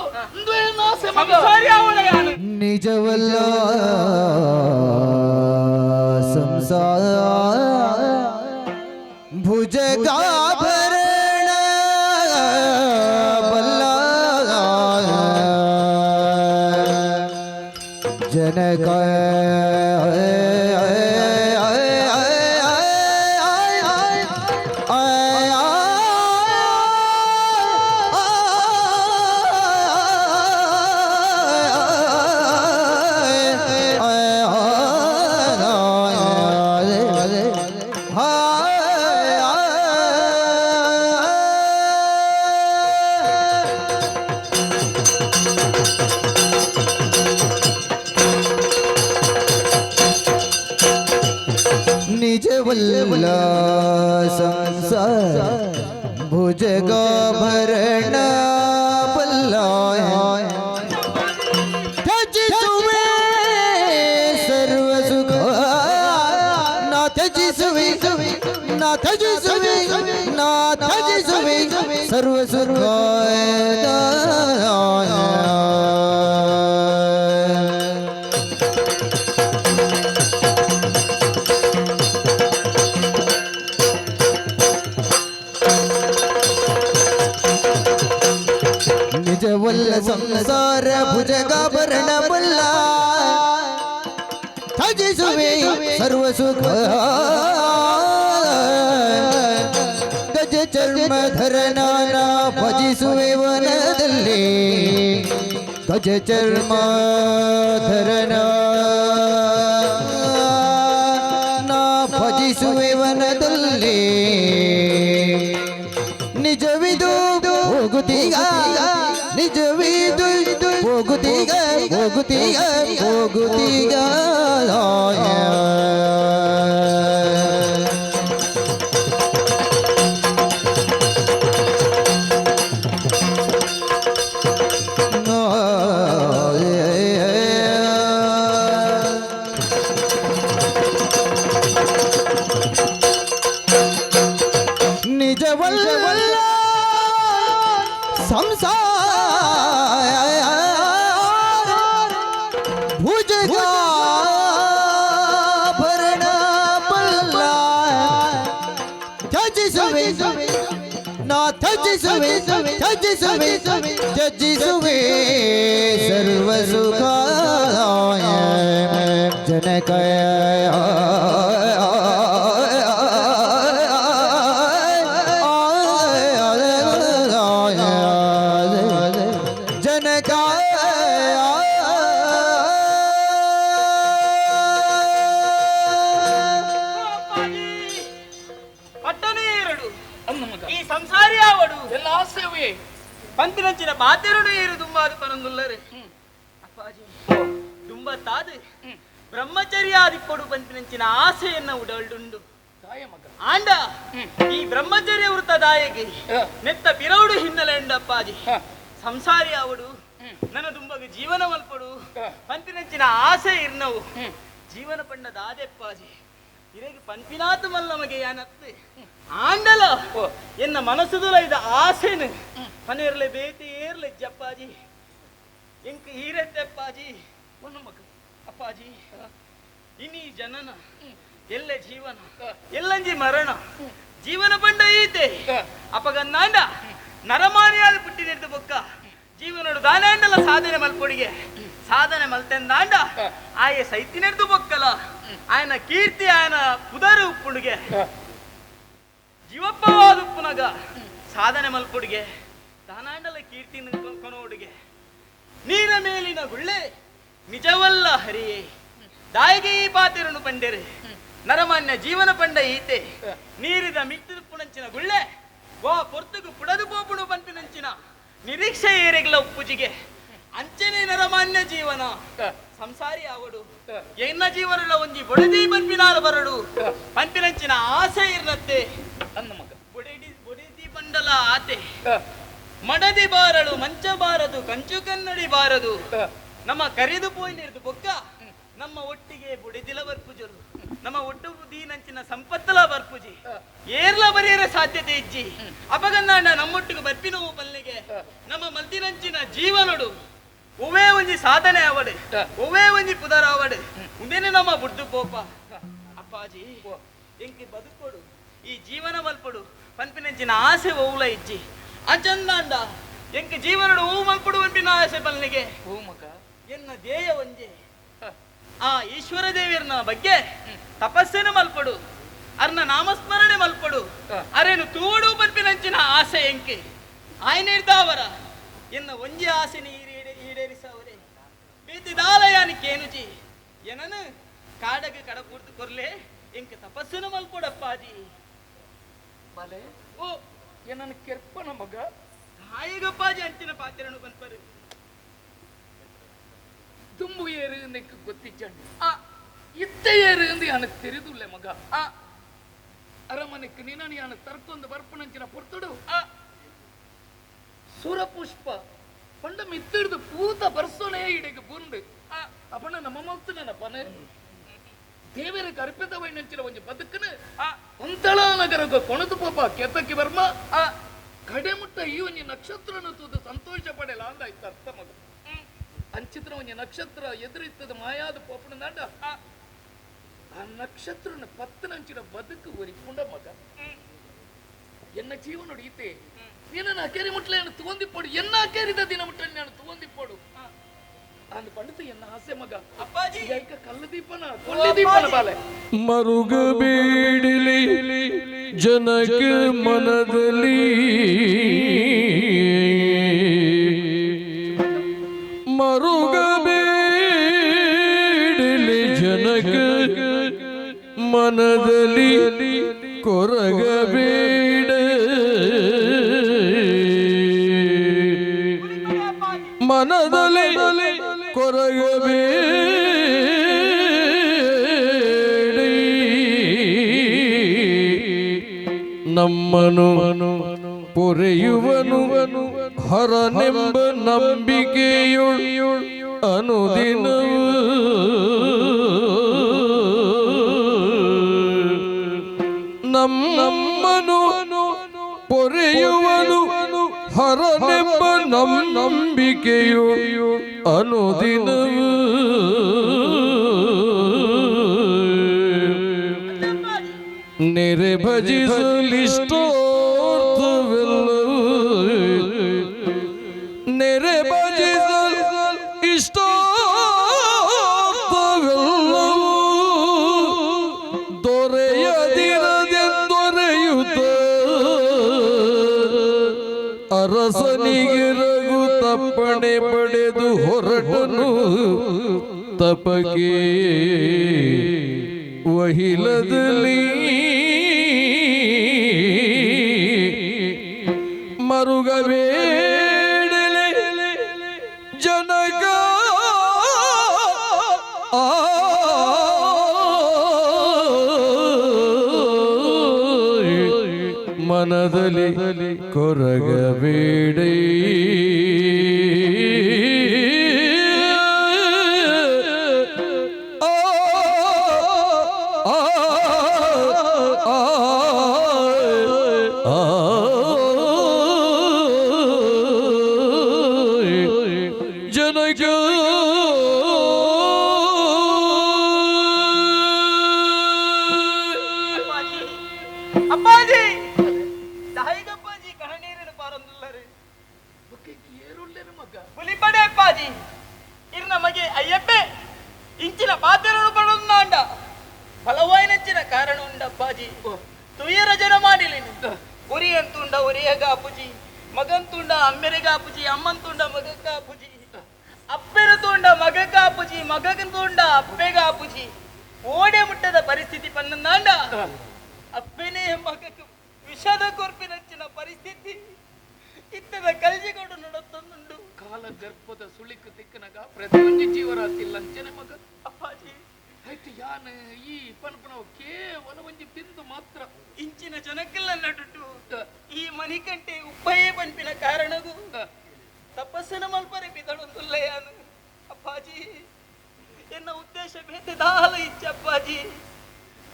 ಆಸೆ ಮಗ. ಸಂಸಾರಿ ಅವಳ ಯಾನು ನಿಜವಲ್ಲ ಸಂಸಾರ ಭುಜಗಾಭರಣ ಬಲ್ಲ ಜನಕ ನಿಜವಲ್ಲ ಸಂಸಾರ ಭುಜಗಾಭರಣ ಬಲ್ಲ ತ್ಯಜಿಸುವೆ ಸರ್ವ ಸುಖ ನಾ ತ್ಯಜಿಸುವೆ ನಾ ತ್ಯಜಿಸುವೆ ನಾ ತ್ಯಜಿಸುವೆ ಸರ್ವ ಸುಖ. ನಿಜವಲ್ಲ ಸಂಸಾರ ಭುಜಗಾಭರಣ ಬಲ್ಲ ತ್ಯಜಿಸುವೆ ಸರ್ವ ಸುಖ ಗಜ ಚರ್ಮಧರನ ಭಜಿಸುವೆ ವನದಲ್ಲಿ ಗಜ ಚರ್ಮಧರನ ನಾ ಭಜಿಸುವೆ ವನದಲ್ಲಿ ನಿಜವಿದು ಹೋಗುತ್ತೀಗ ನಿಜವಿದು ಹೋಗುತ್ತೀಗ ಹೋಗುತ್ತೀಗ ಹೋಗುತ್ತೀಗ. ನಿಜವಲ್ಲ ಸಂಸಾರ ಭುಜಗಾಭರಣ ಬಲ್ಲ ತ್ಯಜಿಸುವೆ ನಾ ತ್ಯಜಿಸುವೆ ತ್ಯಜಿಸುವೆ ತ್ಯಜಿಸುವೆ ಸರ್ವ ಸುಖ ಜನಕ ಜನಕ. ಅಪ್ಪಾಜಿ ಪಟ್ಟಣ ಎರಡು ಅನ್ನ ಮಗ ಈ ಸಂಸಾರಿ ಅವಡು ಎಲ್ಲ ಆಸೆವೇ ಪಂತಿನಂಚಿನ ಬಾತೆರಡು ಏರು ದುಂಬಾದು ಪನಂದುಲ್ಲರೆ ಅಪ್ಪಾಜಿ ದುಂಬ ತಾದು ಬ್ರಹ್ಮಚರ್ಯಾದಿಪ್ಪಡು ಪಂತಿನಂಚಿನ ಆಸೆಯನ್ನ ಉಡಲ್ಡುಂಡು ತಾಯ ಮಗ ಆಂಡ ಈ ಬ್ರಹ್ಮಚರ್ಯ ವೃತ್ತದಾಯಗೆ ನೆತ್ತ ಬಿರೌಡು ಹಿನ್ನೆಲೆ ಉಂಡಪ್ಪಾಜಿ. ಸಂಸಾರಿ ಅವಡು ನನ್ನ ದುಂಬಗ ಜೀವನ ಮಲ್ಪಡು ಪಂತಿನಂಚಿನ ಆಸೆ ಇರ್ನವು ಜೀವನ ಪಂಡ ದಾದೆಪ್ಪಾಜಿ ಇರೆಗೆ ಪಂಪಿನಾತು ಮಲ್ಲಮಗೆ ಯಾನತ್ತು ಆಂಡಲ ಎನ್ನ ಮನಸ್ಸುದುಲ ಇದ ಆಸೆನು ಪನೇರ್ಲೆ ಬೇತಿ ಏರ್ಲೆ ಜಪ್ಪಾಜಿ ಎಂಕ್ ಈರೆತ್ತೆಪ್ಪಾಜಿ ಒಂದು ಮಗ ಅಪ್ಪಾಜಿ ಇನಿ ಜನನ ಎಲ್ಲ ಜೀವನ ಎಲ್ಲಂಜಿ ಮರಣ ಜೀವನ ಪಂಡ ಈತೆ ಅಪಗನ್ನಾಂಡ ನರಮಾನಿಯಾದ ಪುಟ್ಟಿನಿರ್ದು ಬೊಕ್ಕ ಜೀವನಡು ದಾನಾಂಡಲ ಸಾಧನೆ ಮಲ್ಪೊಡಿಗೆ ಸಾಧನೆ ಮಲ್ತೆಂದಾಂಡ ಆಯೆ ಸೈತಿನೆರ್ದು ಬೊಕ್ಕಲ ಆಯನ ಕೀರ್ತಿ ಆಯನ ಪುದರು ಉಪ್ಪುಂಡುಗೆ ಜೀವಪ್ಪವಾದ ಉಪ್ಪುನಗ ಸಾಧನೆ ಮಲ್ಪೊಡಿಗೆ ದಾನಾಂಡಲ ಕೀರ್ತಿನ ಕೊನೋಡುಗೆ ನೀರ ಮೇಲಿನ ಗುಳ್ಳೆ ನಿಜವಲ್ಲ ಹರಿಯೇ ದಾಯಿಗೆ ಈ ಪಾತಿರನು ಪಂಡೆರು ನರಮಾನ್ಯ ಜೀವನ ಪಂಡ ಈತೆ ನೀರಿದ ಮಿತ್ತದ ಪುಣಂಚಿನ ಗುಳ್ಳೆ ವಾ ಪೊರ್ತುಗು ಪುಡದು ಪೋಪುಣು ಪಂಪಿನಂಚಿನ ನಿರೀಕ್ಷೆ ಏರೆಗ್ಲ ಉಪ್ಪುಜಿಗೆ ಅಂಚನೆ ನರಮಾನ್ಯ ಜೀವನ ಸಂಸಾರಿ ಆವಡು ಎನ್ನ ಜೀವನದ ಒಂಜಿ ಬೊಡೆದಿ ಪಂಪಿನಾರ ಬರಡು ಪಂಪಿನಂಚಿನ ಆಸೆ ಇರ್ನತ್ತೆ ಅಂದ ಮಗ ಬೊಡೆದಿ ಬೊಡೆದಿ ಬಂಡಲ ಆತೆ ಮಡದಿ ಬಾರಳು ಮಂಚ ಬಾರದು ಕಂಚು ಕನ್ನಡಿ ಬಾರದು ನಮ್ಮ ಕರಿದು ಪೋಯಿನಿರ್ದು ಬೊಕ್ಕ ನಮ್ಮ ಒಟ್ಟಿಗೆ ಬುಡಿದಿಲ ಬರ್ಪುಜರು ನಮ್ಮ ಒಟ್ಟು ದೀನಂಚಿನ ಸಂಪತ್ತಲ ಬರ್ಪುಜಿ ಏರ್ಲ ಬರೆಯರ ಸಾಧ್ಯತೆ ಇಜ್ಜಿ ಅಪಗನ್ನಾಂಡ ನಮ್ಮೊಟ್ಟಿಗೆ ಬರ್ಪಿನವು ಪಲ್ಲಿಗೆ ನಮ್ಮ ಮಲ್ದಿನಂಚಿನ ಜೀವನಡು ಒವೇ ಒಂಜಿ ಸಾಧನೆ ಅವಡು ಒವೇ ಒಂಜಿ ಪುದರ ಅವಡು ಉಂದೇನೆ ನಮ್ಮ ಬುಡ್ದು ಪೋಪ ಅಪ್ಪಾಜಿ ಎಂಕಿ ಬದುಕೊಡು ಈ ಜೀವನ ಮಲ್ಪಡು ಪನ್ಪಿನಂಚಿನ ಆಸೆ ಒವ್ಲ ಇಜ್ಜಿ ಅಂಚಂದಾಂಡ ಎಂಕ ಜೀವನಡು ಹೂ ಮಲ್ಪಡು ಪನ್ಪಿನ ಆಸೆ ಪಲ್ಲಿಗೆ ಹೂ ಮಗ ಎನ್ನ ಧ್ಯೇಯ ಒಂಜೆ ಆ ಈಶ್ವರ ದೇವಿಯರ್ನ ಬಗ್ಗೆ ತಪಸ್ಸನ್ನು ಮಲ್ಪಡು ಅರ್ನ ನಾಮಸ್ಮರಣೆ ಮಲ್ಪಡು ಅರೇನು ತೂಡು ಪನ್ಪಿನಂಚಿನ ಆಸೆ ಎಂಕೆ ಆಯ್ನಿರ್ದಾವರ ಎನ್ನ ಒಂಜಿ ಆಸೆನ ಈಡೇರಿಸವರೆ ಬೇತಿದಾಲಯಾನಿ ಕೇನುಜಿ ಏನನು ಕಾಡಗ ಕಡಪೂರ್ತಿ ಕೊರ್ಲೆ ಎಂಕ ತಪಸ್ಸನ್ನು ಮಲ್ಪಡಪ್ಪಾಜಿ ಬಲೆ ಓ ಏನನ್ನ ಕೆರ್ಪನ ಮಗ ಹಾಯಿಗಪ್ಪಾಜಿ ಅಂಚಿನ ಪಾತ್ರನು ಪನ್ಪರು ದುಂಬು ಏರು ನೆಕ್ಕು ಗೊತ್ತಿಜ್ಜಂಡು ಇತ್ತ ಏರು ಎಂದು ಯಾನು ತೆರೆದುಲ್ಲೆ ಮಗ ಅರಮನೆಕ್ ನಿನ್ನನ್ನು ಯಾನು ತರ್ಕೊಂದು ಬರ್ಪುನಂಚಿನ ಪೊರ್ತುಡು ಸುರಪುಷ್ಪ ಪಂಡ ಮಿತ್ತಿಡ್ದು ಪೂತ ಬರ್ಸೋನೇ ಇಡೆಗೆ ಬುಂಡು ಅಪಣ ನಮ್ಮ ಮಲ್ತು ನನ್ನ ಪನೆ ದೇವರಿಗೆ ಅರ್ಪಿತವೈನಂಚಿನ ಒಂಜಿ ಬದುಕನು ಒಂತಳ ನಗರಗ ಕೊಣದು ಪೋಪ ಕೆತ್ತಕ್ಕೆ ವರ್ಮ ಕಡೆಮುಟ್ಟ ಈ ಒಂಜಿ ನಕ್ಷತ್ರನ ತೂದು ಸಂತೋಷ ಪಡೆಯಲ ಅಂದಾಯ್ತು ಅರ್ಥ ಮಗ ಅಂಚಿತ್ರ ಒಂಜಿ ನಕ್ಷತ್ರ ಎದುರಿತ್ತದ ಮಾಯಾದ ಪೋಪಣ ದಾಂಡ ಆ ನಕ್ಷತ್ರನ ಪತ್ತನಂಚಿನ ಬದುಕು ಒರಿಪುಂಡ ಮಗ ಎನ್ನ ಜೀವನ ಈತೆ ನಿನ್ನ ಅಕೇರಿ ಮುಟ್ಲೆ ನಾನು ತಗೊಂದಿಪ್ಪೋಡು ಎನ್ನ ಅಕೇರಿದ ದಿನ ಮುಟ್ಲೆ ನಾನು ತಗೊಂದಿಪ್ಪೋಡು ಅಂದ್ ಪಂಡಿತ ಎನ್ನ ಆಸೆ ಮಗ ಅಪ್ಪಾಜಿ ಐಕ ಕಲ್ಲು ದೀಪನ ಕೊಳ್ಳಿ ದೀಪನ ಬಾಲೆ ಮರುಗಬೇಡಿಲಿ ಜನಕ ಮನದಲ್ಲಿ ಮರುಗಬೇಡಿಲಿ ಜನಕ ಮನದಲ್ಲಿ ಕೊರಗಬೇಡ ಮನದಲ್ಲಿ ಕೊರಗಬೇಡಿ ನಮ್ಮನು ಪೊರೆಯುವನು ಹರನೆಂಬ ನಂಬಿಕೆಯುಳ್ ಅನುದಿನವು ನಮ್ಮನು ಪೊರೆಯುವನು ಹರನೆಂಬ ನಂಬಿಕೆಯು ಅನುದಿನವು ನೆರೆ ಭಜಿಸಲಿಷ್ಟೋರ್ಥವೆಲ್ಲವೂ ನೆರೆ ಭಜಿಸಲು ಇಷ್ಟೋರ್ಥವೆಲ್ಲವೂ ದೊರೆಯದಿರದೆಂದೊರೆಯುತ್ತ ಅರಸನಿಗೆ ರಘು ತಪ್ಪಣೆ ಪಡೆದು ಹೊರಟನು ತಪಕೆ ವಹಿಲದಲ್ಲಿ ಮರುಗಬೇಡಲೆ ಜನಕ ಮನದಲ್ಲಿ ಕೊರಗಬೇಡಿ ಆ ಆ ಆ ಆ ಜನಕ ಅಪ್ಪಾಜಿ ಅಪ್ಪಾಜಿ ತಾಯಿಗಪ್ಪಾಜಿ ಕಣ್ಣೀರಿನ ಪಾರೊಂದುಲ್ಲರು ಏರುಳ್ಳೇನು ಮಗ ಪುಲಿಪಡೆ ಅಪ್ಪಾಜಿ ಇರ್ನ ಮಗೆ ಅಯ್ಯಪ್ಪೆ ಇಂಚಿನ ಪಾತ್ರನು ಪಡೊಂದಾಂಡ ಬಲವಾಯಿನಂಚಿನ ಕಾರಣ ಉಂಡಪ್ಪಾಜಿ ತುಯರ ಜನ ಮಾಡಿಲಿನು ಉರಿ ಅಂತುಂಡ ಉರಿಯಗ ಅಪ್ಪುಜಿ ಮಗನ್ ತುಂಡ ಅಮ್ಮೆರೆಗಾಪುಜಿ, ಅಮ್ಮನ್ ತುಂಡ ಮಗಕ್ಕಾಪುಜಿ, ಅಪ್ಪೆರ ತುಂಡ ಮಗಕ್ಕಾಪುಜಿ, ಮಗನ್ ತುಂಡ ಅಪ್ಪೆಗಾಪುಜಿ. ಓಡೆ ಮುಟ್ಟದ ಪರಿಸ್ಥಿತಿ ಪನ್ನಂದಾಂಡ ಅಪ್ಪೆನೇ ಮಗಕ್ಕೆ ವಿಷದ ಕೊರ್ಪಿನಂಚಿನ ಪರಿಸ್ಥಿತಿ ಇತ್ತದ ಕಲ್ಜಿಗೊಂಡು ನಡತ್ತೊಂದುಂಡು. ಕಾಲ ಗರ್ಭದ ಸುಳಿಕು ತಿಕ್ಕನಗ ಪ್ರತಿಯೊಂದು ಜೀವರಾಶಿ ಲಂಚನೆ ಮಗ. ಅಪ್ಪಾಜಿ ಆಯ್ತು ಯಾನ್ ಈ ಪನ್ಪನವು ಕೇವಲ ಒಂಜಿ ಬಿಂದು ಮಾತ್ರ. ಇಂಚಿನ ಜನಕ್ಕೆಲ್ಲ ನಡುಟು ಈ ಮನಿಕಂಟೆ ಉಪ್ಪಯೇ ಪನ್ಪಿನ ಕಾರಣಗೂ ತಪಸ್ಸಿನ ಮಲ್ಪರೆ ಬಿದಳೊಂದುಲ್ಲ ಯಾನು. ಅಪ್ಪಾಜಿ ಎನ್ನ ಉದ್ದೇಶ ಬೇತೆ ದಾಲ ಇಚ್ಛೆ ಅಪ್ಪಾಜಿ.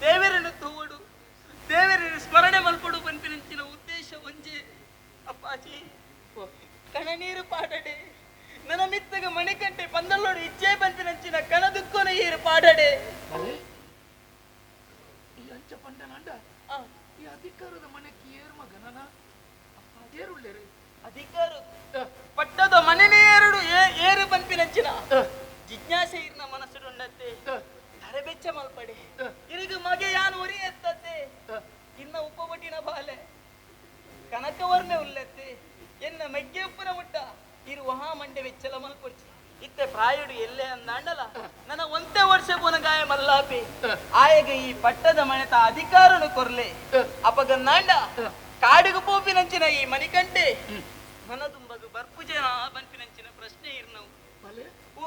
ದೇವರನ್ನು ತೂವಡು, ದೇವರನ್ನು ಸ್ಮರಣೆ ಮಲ್ಪಡು ಪನ್ಪಿನಂಚಿನ ಉದ್ದೇಶ ಒಂಜೆ ಅಪ್ಪಾಜಿ. ಕಣನೀರು ಪಾಡಡೆ ನನ್ನ ಮಿತ್ತಗ ಮಣಿಕಂಟೆ ಪಂದಲ್ಲೋಡು ಇಚ್ಛೆ ಪನ್ಪಿನಂಚಿನ ಕಣ ದುಕ್ಕೊನ ಈರು ಪಾಡಡೆ. ಈ ಅಂಚ ಪಂಡನಾಂಡ ಈ ಅಧಿಕಾರದ ಮನೆಗೆ ಏರು ಮಗನ ಏರುಳ್ಳೇರು ಅಧಿಕಾರ ಪಟ್ಟದ ಮನೆನೇ ಎರಡು ಏರು ಪನ್ಪಿನಂಚಿನ ಜಿಜ್ಞಾಸೆ ಇರ್ನ ಮನಸ್ಸುಡುಂಡತ್ತೆ ತರಬೆಚ್ಚ ಮಲ್ಪಡೆ ಇರಿಗ ಮಗೆ ಯಾನು ಒರಿ ಎತ್ತತ್ತೆ ಇನ್ನ ಉಪ್ಪಬಟ್ಟಿನ ಬಾಲೆ ಕನಕವರ್ಮೆ ಉಲ್ಲತ್ತೆ ಎನ್ನ ಮೆಗ್ಗೆ ಉಪ್ಪುನ ಮುಟ್ಟ ಇರು ವಹಾ ಮಂಡೆ ವೆಚ್ಚಲ ಮಲ್ಪೊಡ್ಚಿ ಇತ್ತೆ ಪ್ರಾಯುಡು ಎಲ್ಲೆ ಅಂದಾಂಡಲ ನನ್ನ ಒಂತೆ ವರ್ಷ ಪುನಗಾಯ ಮಲ್ಲಾಪಿ ಆಯಗ ಈ ಪಟ್ಟದ ಮನೆತ ಅಧಿಕಾರನು ಕೊರ್ಲೆ ಅಪಗನ್ನಾಂಡ ಕಾಡಿಗೆ ಪೋಪಿನಂಚಿನ ಈ ಮಣಿಕಂಟೆ ಮನದುಂಬಗು ಬರ್ಪುಜನ ಬನ್ಪಿನಂಚಿನ ಪ್ರಶ್ನೆ ಇರ್ನವು. ಓ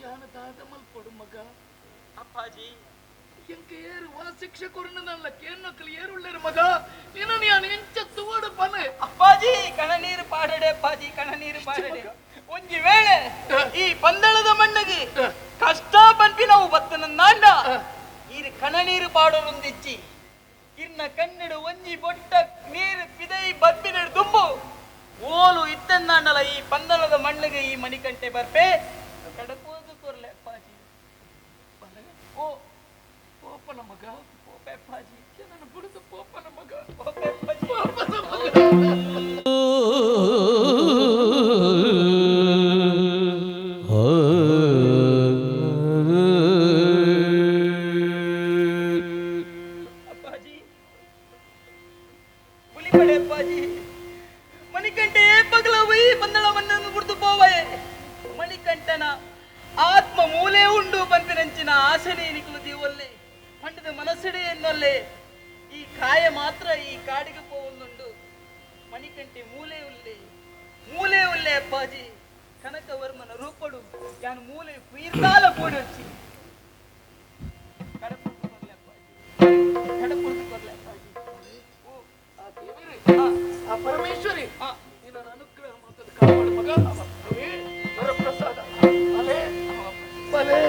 ಯಾನ ದಾದ ಮಲ್ಪೊಡು ಮಗ. ಅಪ್ಪಾಜಿ ಎಂಕ ಏರು ವಾ ಶಿಕ್ಷೆ ಕೊರ್ನಲ್ಲ ಕೇನ್ನಕಲು ಏರುಳ್ಳೇರು ಮಗ ನಿನ್ನ ಯಾನ ಎಂಚ ತುವಡು ಪನೆ. ಅಪ್ಪಾಜಿ ಕಣನೀರು ಪಾಡಡೆ ಅಪ್ಪಾಜಿ ಕಣನೀರು ಪಾಡಡೆ. ಒಂಜಿ ವೇಳೆ ಈ ಪಂದಳದ ಮಣ್ಣಿಗೆ ಕಷ್ಟ ಪನ್ಪಿನವು ಬತ್ತನನ್ನಾಂಡ ಈ ಕಣನೀರು ಪಾಡೋರೊಂದಿಚ್ಚಿ ಇರ್ನ ಕಣ್ಣೆಡು ಒಂಜಿ ಬೊಟ್ಟ ನೀರು ಪಿದೈ ಬಬ್ಬಿನೆಡು ದುಂಬು ಓಲು ಇತ್ತೆಂದಾಂಡಲ ಈ ಪಂದಳದ ಮಣ್ಣಿಗೆ ಈ ಮಣಿಕಂಟೆ ಬರ್ಪೆ ಕಡಕೋದು ಕೊರ್ಲೆ ಅಪ್ಪಾಜಿ. ಓ ಪೋಪನ ಮಗ ಪೋಪೆ ಅಪ್ಪಾಜಿ ನನ್ನ ಬುಡದ ಪೋಪನ ಮಗ ಪೋಪೆ ಅಪ್ಪಾಜಿ ಪೋಪನ ಮಗ. ಅಪ್ಪಾಜಿ ಪುಲಿಪಡೆ ಅಪ್ಪಾಜಿ ಮಣಿಕಂಟೆ ಪಗಲ ಒಯ್ ಬಂದಳ ಮಣ್ಣನ್ನು ಗುರ್ತು ಪೋವಯೆ ಮಣಿಕಂಠನ ಆತ್ಮ ಮೂಲೆ ಉಂಡು ಪನ್ಪಿನಂಚಿನ ಆಸನೆ ನಿಕುಲು ದೀವೊಲ್ಲೆ ಪಂಡದ ಮನಸ್ಸಿಡೆ ಎನ್ನೊಲ್ಲೆ ಈ ಕಾಯ ಮಾತ್ರ ಈ ಕಾಡಿಗೆ ಪೋವೊಂದುಂಡು. ಮಣಿಕಂಠೆ ಮೂಲೆ ಉಲ್ಲೆ ಮೂಲೆ ಉಲ್ಲೆ ಅಪ್ಪಾಜಿ ಕನಕವರ್ಮನ ರೂಪಡು ಯಾನು ಮೂಲೆ ಕುಯಿರ್ದಾಲ ಕೂಡಿ ಕಡಪುರ್ದು ಕೊರ್ಲೆ ಅಪ್ಪಾಜಿ ಕಡಪುರ್ದು ಕೊರ್ಲೆ ಅಪ್ಪಾಜಿ. ಓ ಆ ದೇವರೇ ಆ ಪರಮೇಶ್ವರಿ ನಿನ್ನ ಅನುಗ್ರಹ ಮಾತದ ಕಾಪಾಡು ಮಗ. ಅವೇ ವರಪ್ರಸಾದ ಅಲೆ ಬಲೆ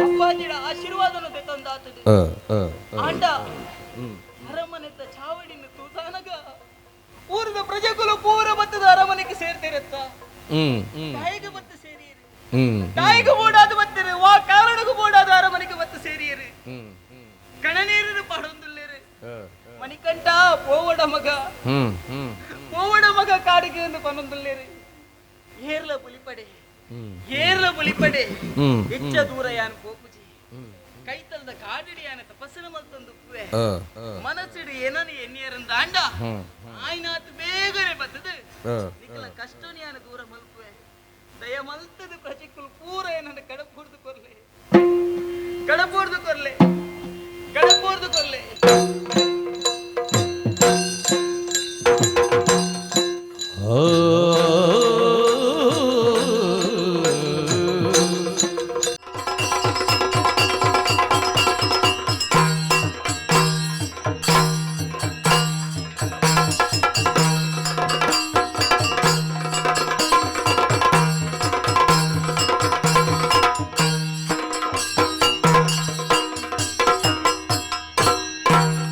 ಅಪ್ಪಾಜಿಡ ಆಶೀರ್ವಾದನ ತಂದಾತದು ಆಂಡ ಅರಮನೆತ್ತ ಚಾವಡಿನ ತೂತಾನಗ ಊರದ ಪ್ರಜೆಗಳು ಪೂರ ಬತ್ತದ ಅರಮನೆಗೆ ಸೇರ್ತಿರತ್ತ ತಾಯಿಗೆ ಬತ್ತು ಸೇರಿಯರು ತಾಯಿಗೆ ಬೋಡಾದ ಬತ್ತಿರು ವಾ ಕಾರಣಕ್ಕೂ ಬೋಡಾದ ಅರಮನೆಗೆ ಬತ್ತು ಸೇರಿಯರು ಕಣನೀರು ಪಾಡೊಂದುಲ್ಲೇರು ಮಣಿಕಂಠ ಪೋವಡ ಮಗ ಪೋವಡ ಮಗ ಕಾಡಿಗೆ ಎಂದು ಪನ್ನೊಂದುಲ್ಲೇರು ಏರ್ಲ ಪುಲಿಪಡೆ ಏರ್ಲ ಪುಲಿಪಡೆ ಹೆಚ್ಚ ದೂರ ಯಾನ್ ಪೋಪುಜಿ ಕೈತಲ್ದ ಕಾಡಿಡಿ ಯಾನ ತಪಸ್ಸಿನ ಮಲ್ತೊಂದು ಉಪ್ಪುವೆ ಮನಸ್ಸಿಡು ಏನನು ಎನ್ನಿಯರಂದ ಅಂಡ ಆಯ್ನಾತ್ ಬೇಗನೆ ಬತ್ತದು ನಿಕ್ಕಲ ಕಷ್ಟನಿ ಯಾನ ದೂರ ಮಲ್ಪುವೆ ದಯ ಮಲ್ತದ ಪ್ರಜೆಕುಲು ಪೂರ ಏನನ್ನು ಕಡಪೂರ್ದು ಕೊರ್ಲೆ ಕಡಪೂರ್ದು ಕೊರ್ಲೆ.